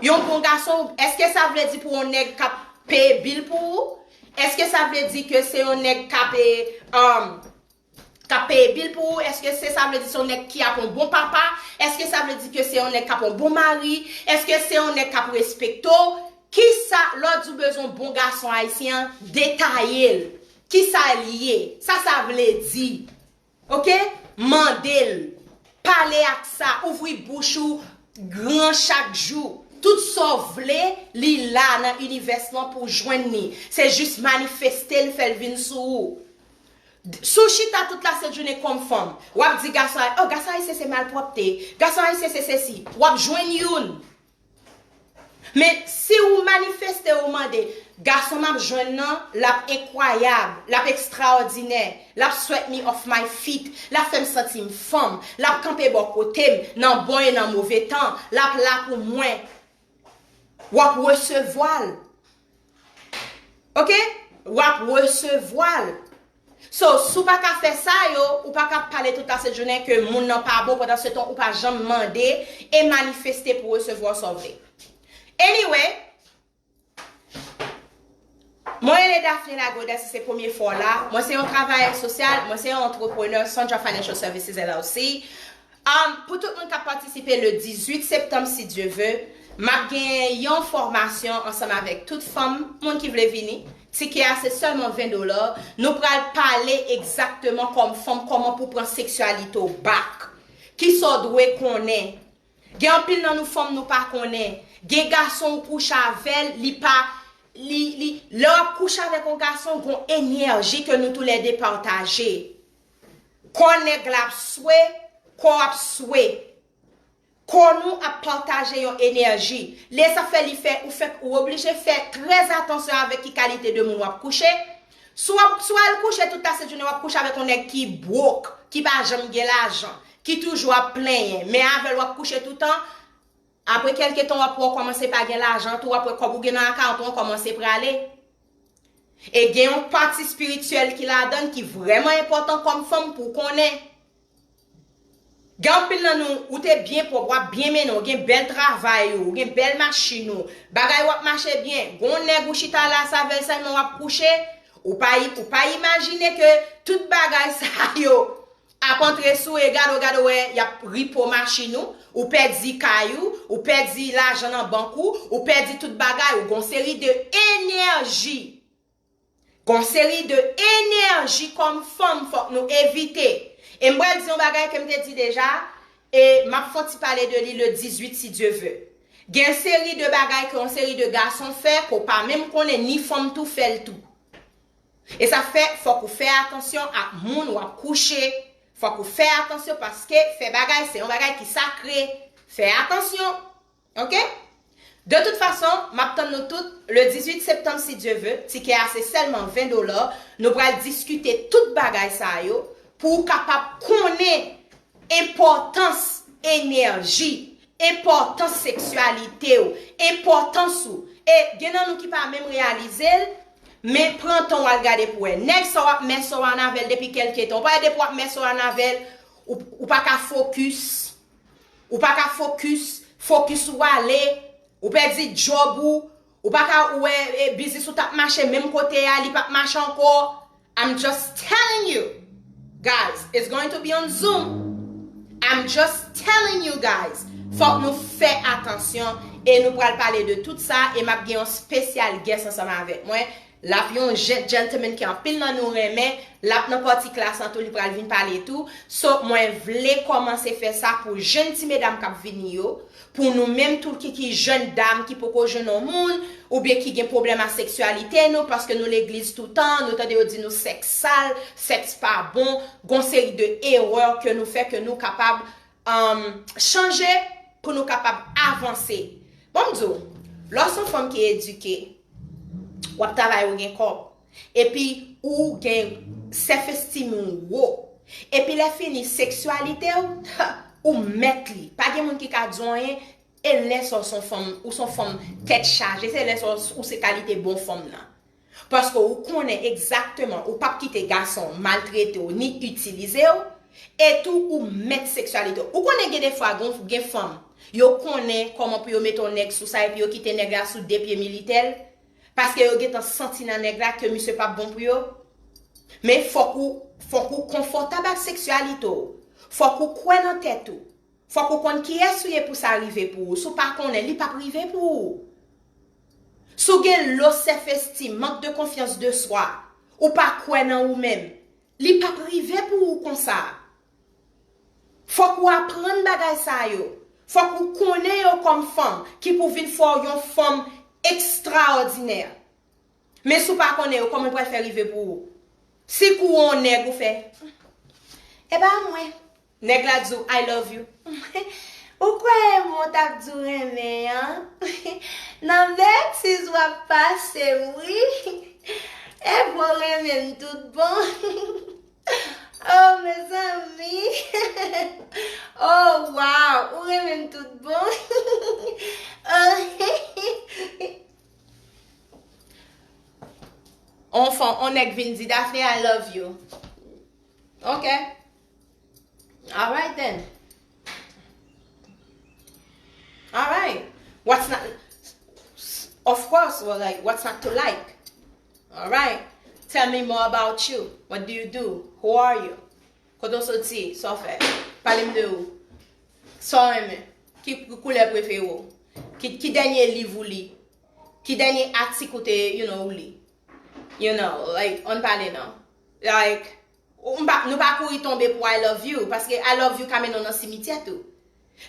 Yon bon gason, èske sa vle di pou yon nèg k ap peye bil pou ou? Èske sa vle di ke se yon nèg k ap, e, um, k ap peye bil pou ou? Èske se sa vle di se yon nèg ki ap yon bon papa? Èske sa vle di ke se yon nèg k ap yon bon mari? Èske se yon nèg k ap respekte w? Kisa, lè w di w bezwen yon bon gason ayisyen an, detaye l. Kisa l ye? Sa sa vle di? Ok? Mande l. Pale ak sa. Ouvri bouch ou gran chak jou. Tout sa w vle, li la nan inivès lan pou w jwenn li. Se jis manifeste l, fè l vin sou ou. Si w chita tout lasent jounen kòm fanm, w ap di gason ay-, oh, gason ayisyen se malpwòpte, gason ayisyen se sesi. W ap jwenn youn. Men si w manifeste, ou mande, gason m ap jwenn nan, l ap enkwayab, l ap ekstraòdinè, l ap swept me off my feet, l ap fè m santi m fanm, l ap kanpe bò kote m, nan bon e nan move tan, l ap la pou mwen. W ap resevwa l. Ok? W ap resevwa l. So, si w pa ka fè sa yo, ou pa ka pale tout lasent jounen ke moun nan pa bon, pandan se tan ou pa janm mande e manifeste pou resevwa sa w vle. Anyway, mwen rele Daphné Lagodès, si se premye fwa w la. Mwen se yon travayè sosyal, mwen se yon antreprenè, Sandra Financial Services L L C. Um, pou tout moun k ap patisipe le dizuit septanm, si Dye ve, m ap gen yon fòmasyon ansanm avèk tout fanm, moun ki vle vini. Tikè a se sèlman ven dola. Nou pral pale egzakteman kòm fanm, kòman pou pran seksyalite w back. Kisa w dwe konnen. Gen anpil nan nou fanm nou pa konnen. Gen gason ou kouche avè l, li pa, li, li, lè w ap kouche avèk yon gason, gon enèji ke nou toulède pataje. Kò nèg la ap swe, kò w ap swe. Kò nou ap pataje yon enèji. Lè sa fè li fè, ou fèk, ou oblije fè trè atansyon avèk ki kalite de moun w ap kouche. Si w ap, si w al kouche tout lasent jounen, w ap kouche avèk yon nèg ki bwok, ki pa janm gen lajan, ki toujou ap plenyen, men avè l w ap kouche toutan, apre kèlke tan w ap wè w kòmanse pa gen lajan tou, w ap wè kòb ou gen nan akawont ou an kòmanse prale. E gen yon pati espirityèl ki ladan l ki vrèman enpòtan kòm fanm pou w konnen. Gen anpil nan nou, ou te byen pwòp, w ap byen mennen, w gen bèl travay ou, w gen bèl machin ou, bagay w ap mache byen, gon nèg ou chita la sa avè l sèlman w ap kouche, ou pa, ou pa imajine ke tout bagay sa yo ap antre sou e gade w, gade w wè y ap ripo machin ou, ou pèdi kay ou, ou pèdi lajan nan bank ou, ou pèdi tout bagay ou, gon seri de enèji. Gon seri de enèji kòm fanm fòk nou evite. E m pral di yon bagay ke m te di deja, e m ap fè yon ti pale de li le dizwit si Dye ve. Gen seri de bagay ke yon seri de gason fè ke w pa menm konnen, ni fanm tou fè l tou. E sa fè, fòk ou fè atansyon ak moun w ap kouche. Fòk ou fè atansyon paske fè bagay se yon bagay ki sakre. Fè atansyon. Ok? De tout fason, m ap tann nou tout le dizwit septanm si Dye ve. Tikè a se sèlman ven dola. Nou pral diskite tout bagay sa yo pou w kapab konnen enpòtans enèji, enpòtans seksyalite w, enpòtans ou. E gen nan nou ki pa menm reyalize l, men pran tan w al gade pou wè. Nèg sa w ap mès on avè l depi kèlke tan. Ou pa wè depi w ap mès on avè l, ou, ou pa ka fokis. Ou pa ka fokis, fokis ou ale, ou pèdi djòb ou, ou pa ka wè e, biznis ou t ap mache menm kote a, li p ap mache ankò. I'm just telling you, guys, it's going to be on Zoom. I'm just telling you guys, fòk nou fè atansyon e nou pral pale de tout sa e m ap gen yon special guest ansanm avèk mwen. L ap yon jen, gentleman ke anpil nan nou renmen, l ap nan pati klas lan tou, li pral vin pale tou. So, mwen vle kòmanse fè sa pou jèn ti medam k ap vini yo, pou nou menm tou ki, ki jèn dam ki poko jwenn yon moun, oubyen ki gen pwoblèm ak seksyalite nou, paske nou legliz toutan, nou tande yo di nou sèks sal, sèks pa bon, gon seri de erè ke nou fè ke nou kapab um, chanje pou nou kapab avanse. Bon, m di w, lè w se yon fanm ki edike, w ap travay, ou gen kòb, epi ou gen self esteem ou wo, epi lè fini, seksyalite w, ou mèt li. Pa gen moun ki ka di w anyen, e lè sa w se yon fanm, ou se yon fanm tèt chaje, se lè sa w, ou se kalite bon fanm nan. Paske ou konnen egzakteman, ou p ap kite gason maltrete w ni itilize w, e tou ou mèt seksyalite w. Ou konnen gen defwa, gen, gen fanm, yo konnen kòman pou yo mete yon nèg sou sa, epi yo kite nèg la sou de pye militè l, paske yo gentan santi nan nèg la ke misye p ap bon pou yo. Men fòk ou, fòk ou konfòtab ak seksyalite w. Fòk ou kwè nan tèt ou. Fòk ou konn kiyès ou ye pou sa rive pou ou. Si w pa konnen, li p ap rive pou ou. Si w gen low self esteem, mank de konfyans de swa, ou pa kwè nan ou menm, li p ap rive pou ou konsa. Fòk ou aprann bagay sa yo. Fòk ou konnen yo kòm fanm ki pou vin fè w yon fanm ekstraòdinè. Men si w pa konnen yo, kòman l pral fè rive pou ou? Si kou w yon nèg ou fè, e pa mwen. Nèg la di w, "I love you." Ou kwè mwen t ap di w renmen an? Nan betiz w ap pase m, wi. E vre w renmen m tout bon. Oh, mezanmi. Oh, wow. Ou renmen m tout bon. Oh. On fanm, on nèg vin di, "Daphne, I love you." Ok. Alright then. Alright. What's not, of course, well, like, what's not to like? Alright. Tell me more about you. What do you do? Who are you? Kote w soti? Sa w fè? Pale m de ou. Sa w renmen? Ki koulè prefere w? Ki, ki dènye liv ou li? Ki dènye atik ou te, you know, ou li? You know, like, ann pale non. Like, ou, m pa, nou pa kouri tonbe pou I love you, paske I love you ka mennen w nan simityè tou.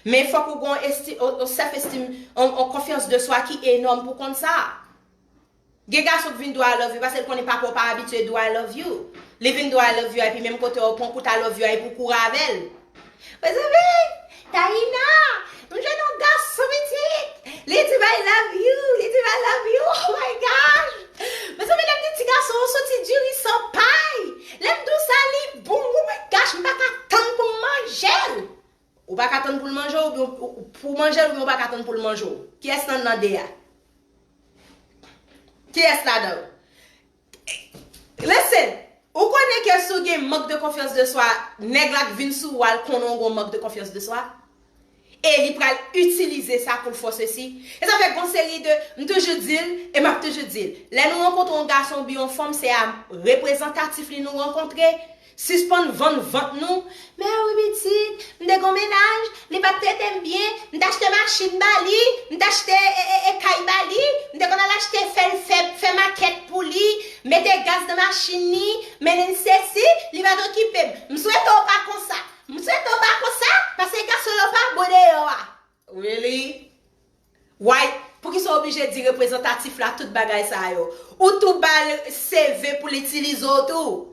Men fòk ou gen yon esti- yon, yon self esteem, yon, yon konfyans de swa ki enòm pou konn sa. Gen gason k vin di w I love you paske l konnen papa w pa abitye di w I love you. Li vin di w I love you epi menm kote w pran kout I love you a epi w kouri avè l. Mezanmi, Taïna, m jwenn yon gason pitit. Li di m I love you, li di m I love you. Oh my gosh. Mezanmi, lè m di ti gason an soti diri san pay. Lè m di w sa, li bon. Oh my gosh, m pa ka tann pou m manje l. Ou pa ka tann pou l manje w, oubyen ou- pou w manje l, oubyen ou pa ka tann pou l manje w. Kiyès nan nan de a? Kiyès ladan yo? Listen, ou konnen ke si w gen mank de konfyans de swa, nèg la k vin sou ou a, l konnen w gen mank de konfyans de swa. E li pral itilize sa pou l fè sesi. E sa fè gon seri de, m toujou di l, e m ap toujou di l. Lè nou rankontre yon gason oubyen yon fanm, se a reprezantatif li nou rankontre. Sispann vann vant nou. Men wi pitit, m te gon mennaj, li pa t trete m byen, m t achte machin ba li, m t achte e, e, e kay ba li, m te konn al achte fè l fè, fè makèt pou li, mete gaz nan machin li, mennen l sesi, li pa t okipe m. M swete w pa konsa. M swete w pa konsa, paske gason yo pa bon deyò a. Really? Why? Poukisa w oblije di reprezantatif la tout bagay sa yo? Ou tou ba l C V pou l itilize w tou.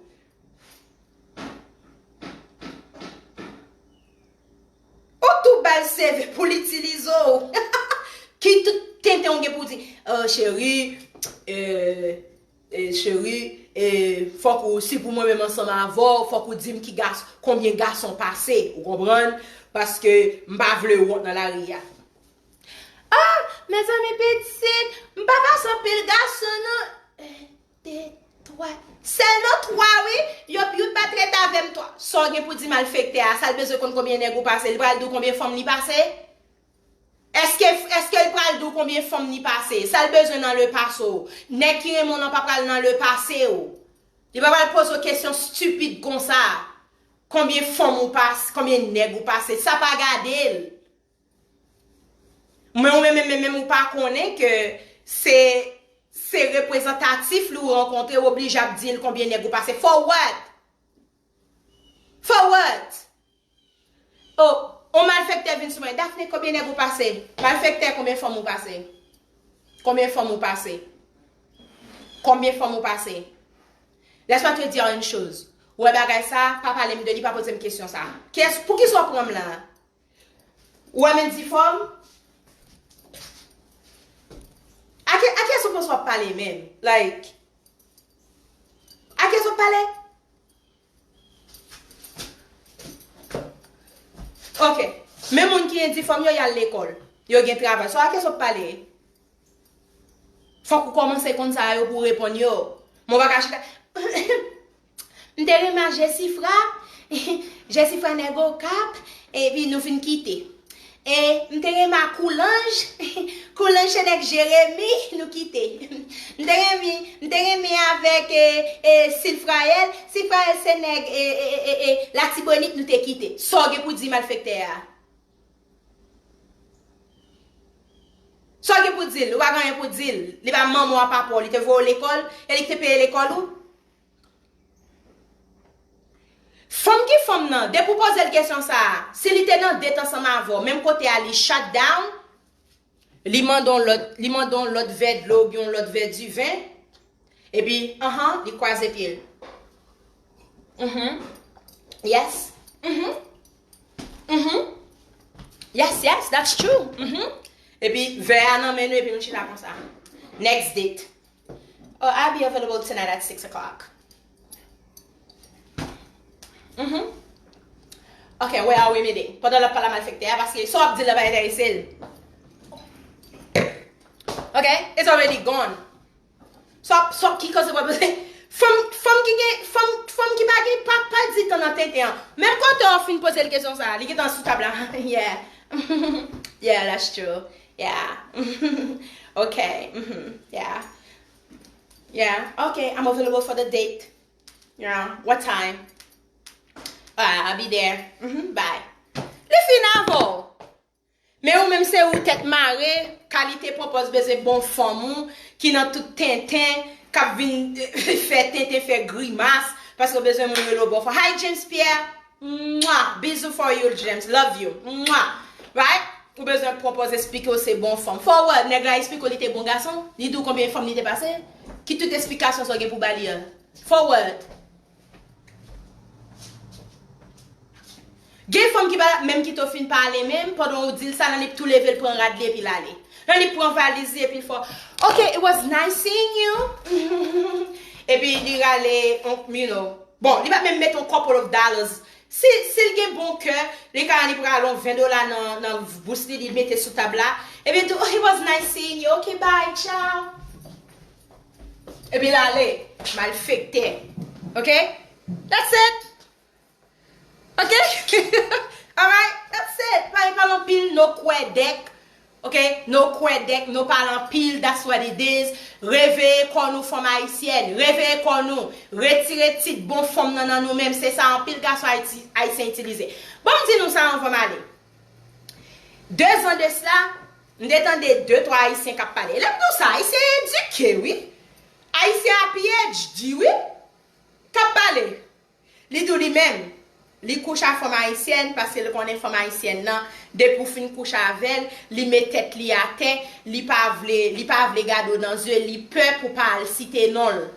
Ou tou ba l C V pou l itilize w. Ki tout tenten w gen pou di, "Oh, cheri, eh, eh, cheri, eh, fòk ou, si pou mwen menm ansanm avè w, fòk ou di m ki gas, konbyen gason pase," ou konprann? Paske m pa vle wont nan lari a. Ah, mezanmi pitit, m pa pase anpil gason non. En, de, twa. Sèlman twa wi, yo, youn pa t ret avè m twa. Sa w gen pou di malfektè a, sa l bezwen konn konbyen nèg ou pase, li pral di w konbyen fanm li pase? Èske, èske l pral di w konbyen fanm li pase? Sa l bezwen nan lepase w? Nèg ki renmen w nan pa pral nan lepase w. Li pa pral poze w kesyon stipid konsa. Konbyen fanm ou pase, konbyen nèg ou pase, sa pa gade l. Men ou menm, menm, menm ou pa konnen ke se, se reprezantatif li ou rankontre, ou oblije ap di l konbyen nèg ou pase. For what? For what? Oh, on malfektè vin sou mwen. Daphné, konbyen nèg ou pase? Malfektè, konbyen fanm ou pase? Konbyen fanm ou pase? Konbyen fanm ou pase? Laisse-moi te dire une chose. Ou wè bagay sa, pa pale m de li, pa poze m kesyon sa. Kiyès, poukisa w pran m la? Ou wè men di fòm? A ki, a kiyès ou panse w ap pale menm? Like, a kiyès w ap pale? Ok. Men moun ki endifòm yo, y al lekòl. Yo gen travay. So, a kiyès w ap pale? Fòk ou kòmanse konn sa yo pou w reponn yo. Men w pa ka chita. M te renmen a Jesifra. Jesifra nèg Okap. Epi nou fin kite. E m te renmen a Koulanj. Koulanj se nèg Jeremi. Nou kite. M te renmen, m te renmen avèk e, e, Silfrayèl. Silfrayèl se nèg e, e, e, e, e, Latibonit, nou te kite. Sa w gen pou di malfektè a? Sa w gen pou di l? Ou pa gen anyen pou di l. Li pa manman w a papa w. Li te voye w lekòl. E li ki te peye lekòl ou? Fanm ki fanm nan, depi w poze l kesyon sa a, si li te nan det ansanm avè w, menm kote a li shut down, li mande yon lòt, li mande yon lòt vè dlo oubyen yon lòt vè diven, epi, anhan, li kwaze pye l. Mhm. Yes. Mhm. Mhm. Yes, yes, that's true. Mhm. Epi vè a nan men nou epi nou chita konsa. Next date. Oh, I'll be available tonight at six o'clock. Mhm. Ok, where are we meeting? Pandan l ap pale a malfektè a, paske sa w ap di l la pa enterese l. Ok, it's already gone. Sa w ap, sa w ap ki koze w ap poze? Fanm, fanm ki gen, fanm, fanm ki pa gen, pa, pa di tan nan tenten an. Menm kote w fin poze l kesyon sa, li gentan sou tab la. Yeah. Yeah, that's true. Yeah. Ok. Mhm. Yeah. Yeah. Ok, I'm available for the date. Yeah. What time? Ah, I'll be there. Mhm. Bye. Li fin avè w. Men ou menm se ou tèt mare, kalite pwopòz bezwen bon fanm ou, ki nan tout tenten, k ap vin fè tenten, fè grimas, paske w bezwen moun rele w bon fanm. Hi, James Pierre. Mwah! Bisous for you, James. Love you. Mwah! Right? Ou bezwen pran pòz eksplike w se bon fanm. Forward, nèg la eksplike w li te bon gason, li di w konbyen fanm li te pase, ki tout eksplikasyon sa w gen pou ba li an. Forward. Gen fanm ki pa menm kite w fin pale menm, pandan w di l sa, nan li tou leve l pran rad li epi l ale. Nan li pran valiz li epi l fè, "Ok, it was nice seeing you." Epi li rale, on, you know. Bon, li pa menm mete yon couple of dollars. Si, si l gen bon kè, li ka li pral yon ven dola nan, nan bous li, li mete sou tab la. Epi l di, "Oh, it was nice seeing you. Ok, bye, ciao." Epi l ale, malfektè. Ok? That's it. Ok? Alright? That's it. Pa, pa anpil, no kwè dèk. Ok? No kwè dèk, no pale anpil, that's what it is. Reveye kò nou, fanm ayisyèn. Reveye kò nou. Retire tit bon fanm nan nan nou menm. Se sa anpil gason ayiti-, ayisyen itilize. Ban m di nou sa anvan m ale. De zan de sila, m te tande de, twa ayisyen k ap pale. Lè m di w sa, ayisyen edike, wi. Ayisyen a P H D, wi. K ap pale. Li di w li menm, li kouche a fanm ayisyèn paske l konnen fanm ayisyèn nan, depi w fin kouche avè l, li met tèt li atè, li pa vle, li pa vle gade w nan zye, li pè pou pa al site non l.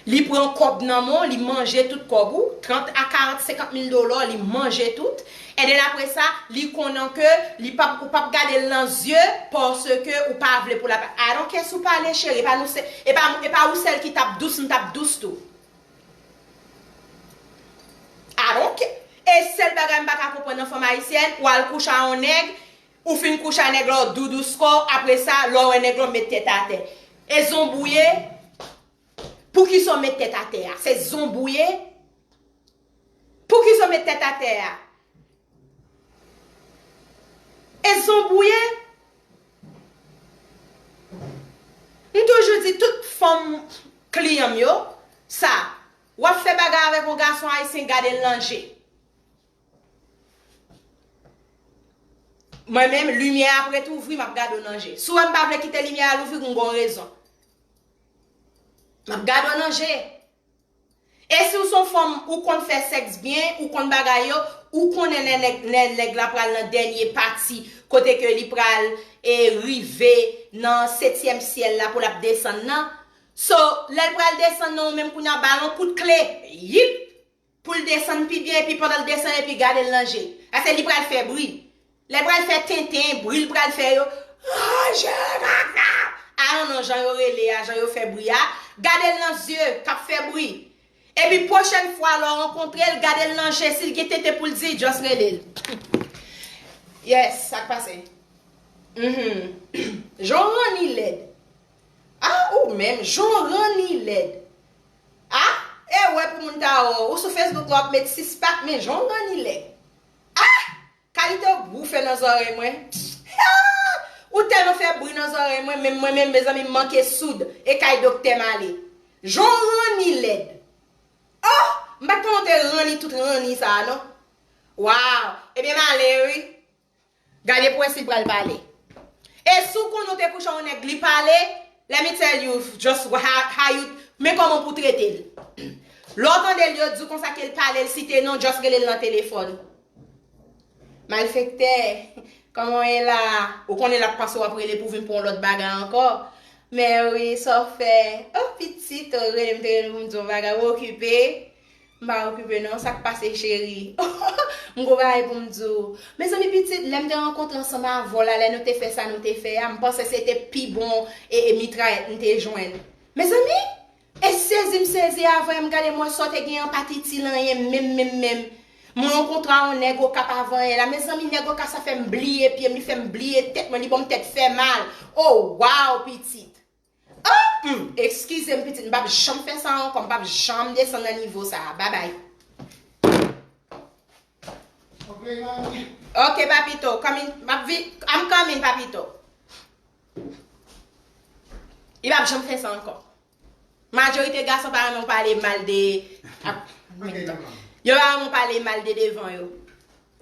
Li pran kòb nan men w, li manje tout kòb ou, trant a karant, senkant mil dola, li manje tout. And then apre sa, li konnen ke li p ap, ou p ap gade l nan zye paske ou pa vle pou l ap. I don't care si w pale, cheri, e pa nou se, e pa, e pa ou sèl ki t ap dous, m t ap dous tou. I don't care. E sèl bagay m pa ka konprann nan fanm ayisyèn, ou al kouche a yon nèg, ou fin kouche a nèg la, w doudous kò w, apre sa, lè w wè nèg la, w met tèt atè. E zonbouye, poukisa w met tèt atè a? Se zonbouye? Poukisa w met tèt atè a? E zonbouye? M toujou di tout fanm kliyan m yo, sa, w ap fè bagay avèk yon gason ayisyen, gade l nan je. Mwen menm, limyè a ap ret ouvri, m ap gade w nan je. Si w wè m pa vle kite limyè a louvri, m gon rezon. M ap gade w nan je. E si w se yon fanm, ou konn fè sèks byen, ou konn bagay yo, ou konnen lè nèg, lè nèg la pral nan dènye pati, kote ke li pral, e, rive nan setyèm syèl la pou l ap desann nan. So, lè l pral desann nan, ou menm kounye a ba l yon kout kle. Yip! Pou l desann pi byen, epi pandan l desann, epi gade l nan je. Paske li pral fè bri. Lè l pral fè tenten, bri l pral fè yo. Ranje kaka! I don't know, jan yo rele a, jan yo fè bri a. Gade l nan zye, k ap fè bri. Epi pwochèn fwa lè w rankontre l, gade l nan je, si l gen tenten pou l di, just rele l. Yes, sa k pase? Mhm. Jan w ranni lèd. Ah, ou menm, jan w ranni lèd. Ah, e wè pou moun ta wè w. Ou sou Facebook la, w ap met six pack, men jan w ranni lèd. Ah! Kalite bri w fè nan zòrèy mwen. Ah! Ou tèlman fè bri nan zòrèy mwen, menm mwen menm, mezanmi, m manke soud. E kay doktè m ale. Jan w ranni lèd. Oh! M pa t konnen w te ranni tout ranni sa a, non. Wow! Ebyen, m ale, wi. Gade pwen si l pral pale. E si w konnen w te kouche yon nèg, li pale, let me tell you just how, how you, men kòman pou w trete l. Lè w tande l, yo di w konsa ke l pale, l site non, just rele l nan telefòn. Malfektè, kòman w ye la? Ou konnen l ap panse w ap rele pou vin pou yon lòt bagay ankò. Men wi, sa w fè? Oh, pitit, ou rele m, te rele pou m di w yon bagay, ou okipe? M pa okipe non, sa k pase, cheri? M gon bagay pou m di w. Mezanmi, pitit, lè m te rankontre ansanm avè w la, lè nou te fè sa nou te fè a, m panse se te pi bon e, e mitrayèt m te jwenn. Mezanmi, e sezi m sezi avè w, m gade m wè sa w te gen an pa t itil anyen, menm, menm, menm. Mwen rankontre a yon nèg Okap avan yè la. Mezanmi, nèg Okap sa fè m bliye pye m, li fè m bliye tèt mwen, li ban m tèt fè mal. Oh, wow, pitit. Oh, hmm, eskize m, pitit, m p ap janm fè sa ankò, m p ap janm desann nan nivo sa a. Babay. Ok, mami. Ok, papito, coming, m ap vi-, I'm coming, papito. Li p ap janm fè sa ankò. Majorite gason pa renmen w pale mal de, ap, yo pa renmen w pale mal de devan yo.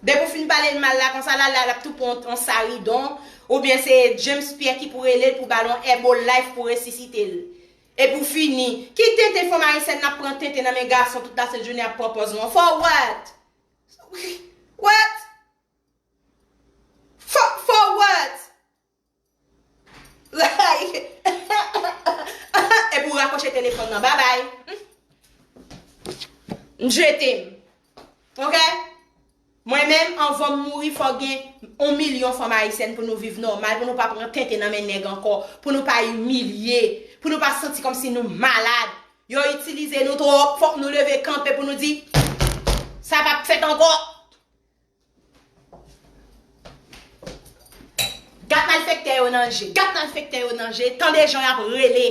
Depi w fin pale l mal la konsa la, la, l ap tou pran yon saridon, oubyen se James Pierre ki pou rele l pou ba l yon Herbalife pou resisite l. Epi w fini. Ki tenten fanm ayisyèn n ap pran tenten nan men gason tout lasent jounen ap pran pòz nou an? For what? What? For, for what? Like, epi w rakwoche telefòn nan, babay. M jete m. Ok? Mwen menm, anvan m mouri, fò gen yon milyon fanm ayisyèn pou nou viv nòmal, pou nou pa pran tenten nan men nèg ankò, pou nou pa imilye, pou nou pa santi kòmsi nou malad. Yo itilize nou twòp, fòk nou leve kanpe pou nou di, sa p ap fèt ankò. Gat malfektè yo nan je, gat malfektè yo nan je, tande jan y ap rele.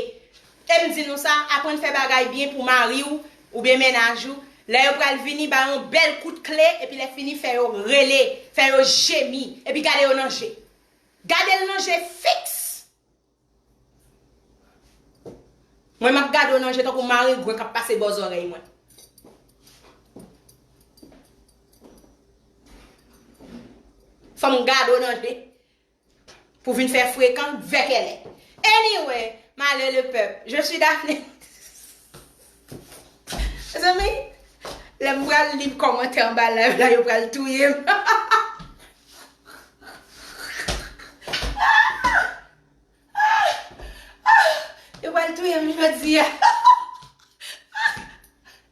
E m di nou sa, aprann fè bagay byen pou mari w oubyen mennaj ou. Lè yo pral vini, ba yo yon bèl kout kle, epi lè fini, fè yo rele, fè yo jemi, epi gade yo nan je. Gade l nan je fiks. Mwen, m ap gade w nan je tankou marengwen k ap pase bò zòrèy mwen. Fò m gade w nan je pou vin fè frekan, vèkèlè. Anyway, malè le pèp. Je suis Daphné. Mezanmi, lè m pral li kòmantè anba live la, yo pral touye m. Yo pral touye m jodi a.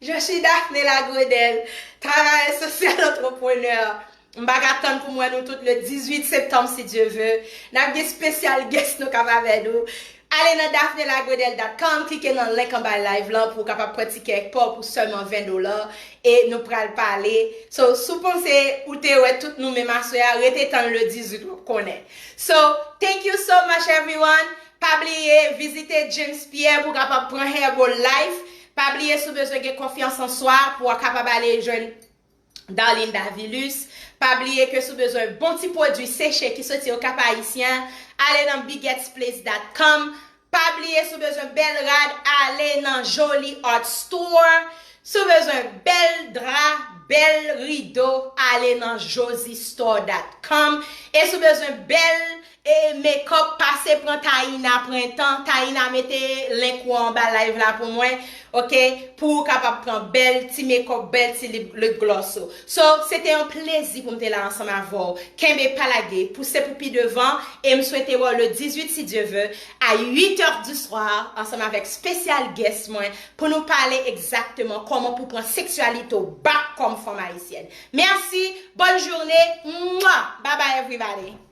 Je suis Daphné Lagredel, travailleur social, entrepreneur. M pa ka tann pou m wè nou tout le dizwit septanm, si Dye ve. N ap gen spesyal guest nou k ap avè nou. Ale nan daphne lagredel dot com, klike nan link anba live lan pou w kapab pran tikè pa w pou sèlman ven dola. E nou pral pale. So, si w panse ou te wè tout nou menm aswè a, rete tann le dizwit w ap konnen. So, thank you so much everyone. Pa bliye vizite James Pierre pou w kapab pran Herbal Life. Pa bliye si w bezwen gen konfyans an swa pou w kapab ale jwenn Darline Davilus. Pa bliye ke si w bezwen bon ti pwodui seche ki soti Okap Ayisyen, ale nan biggetsplace dot com. Pa bliye si w bezwen bèl rad, ale nan Jolie Art Store. Si w bezwen bèl dra, bèl rido, ale nan josystore dot com. E si w bezwen bèl e makeup, pase pran Taina Prentan. Taina mete link ou anba live la pou mwen, ok? Pou w kapab pran bèl ti makeup, bèl ti lip, lip gloss ou. So, se te yon plezi pou m te la ansanm avè w. Kenbe pa lage, pouse pou pi devan, e m swete wè w le dizwit, si Dye ve, a uit heures du soir, ansanm avèk spesyal guest mwen, pou nou pale egzakteman kòman pou pran seksyalite w back kòm fanm ayisyèn. Mèsi, bonne journée, mwah, bye bye everybody.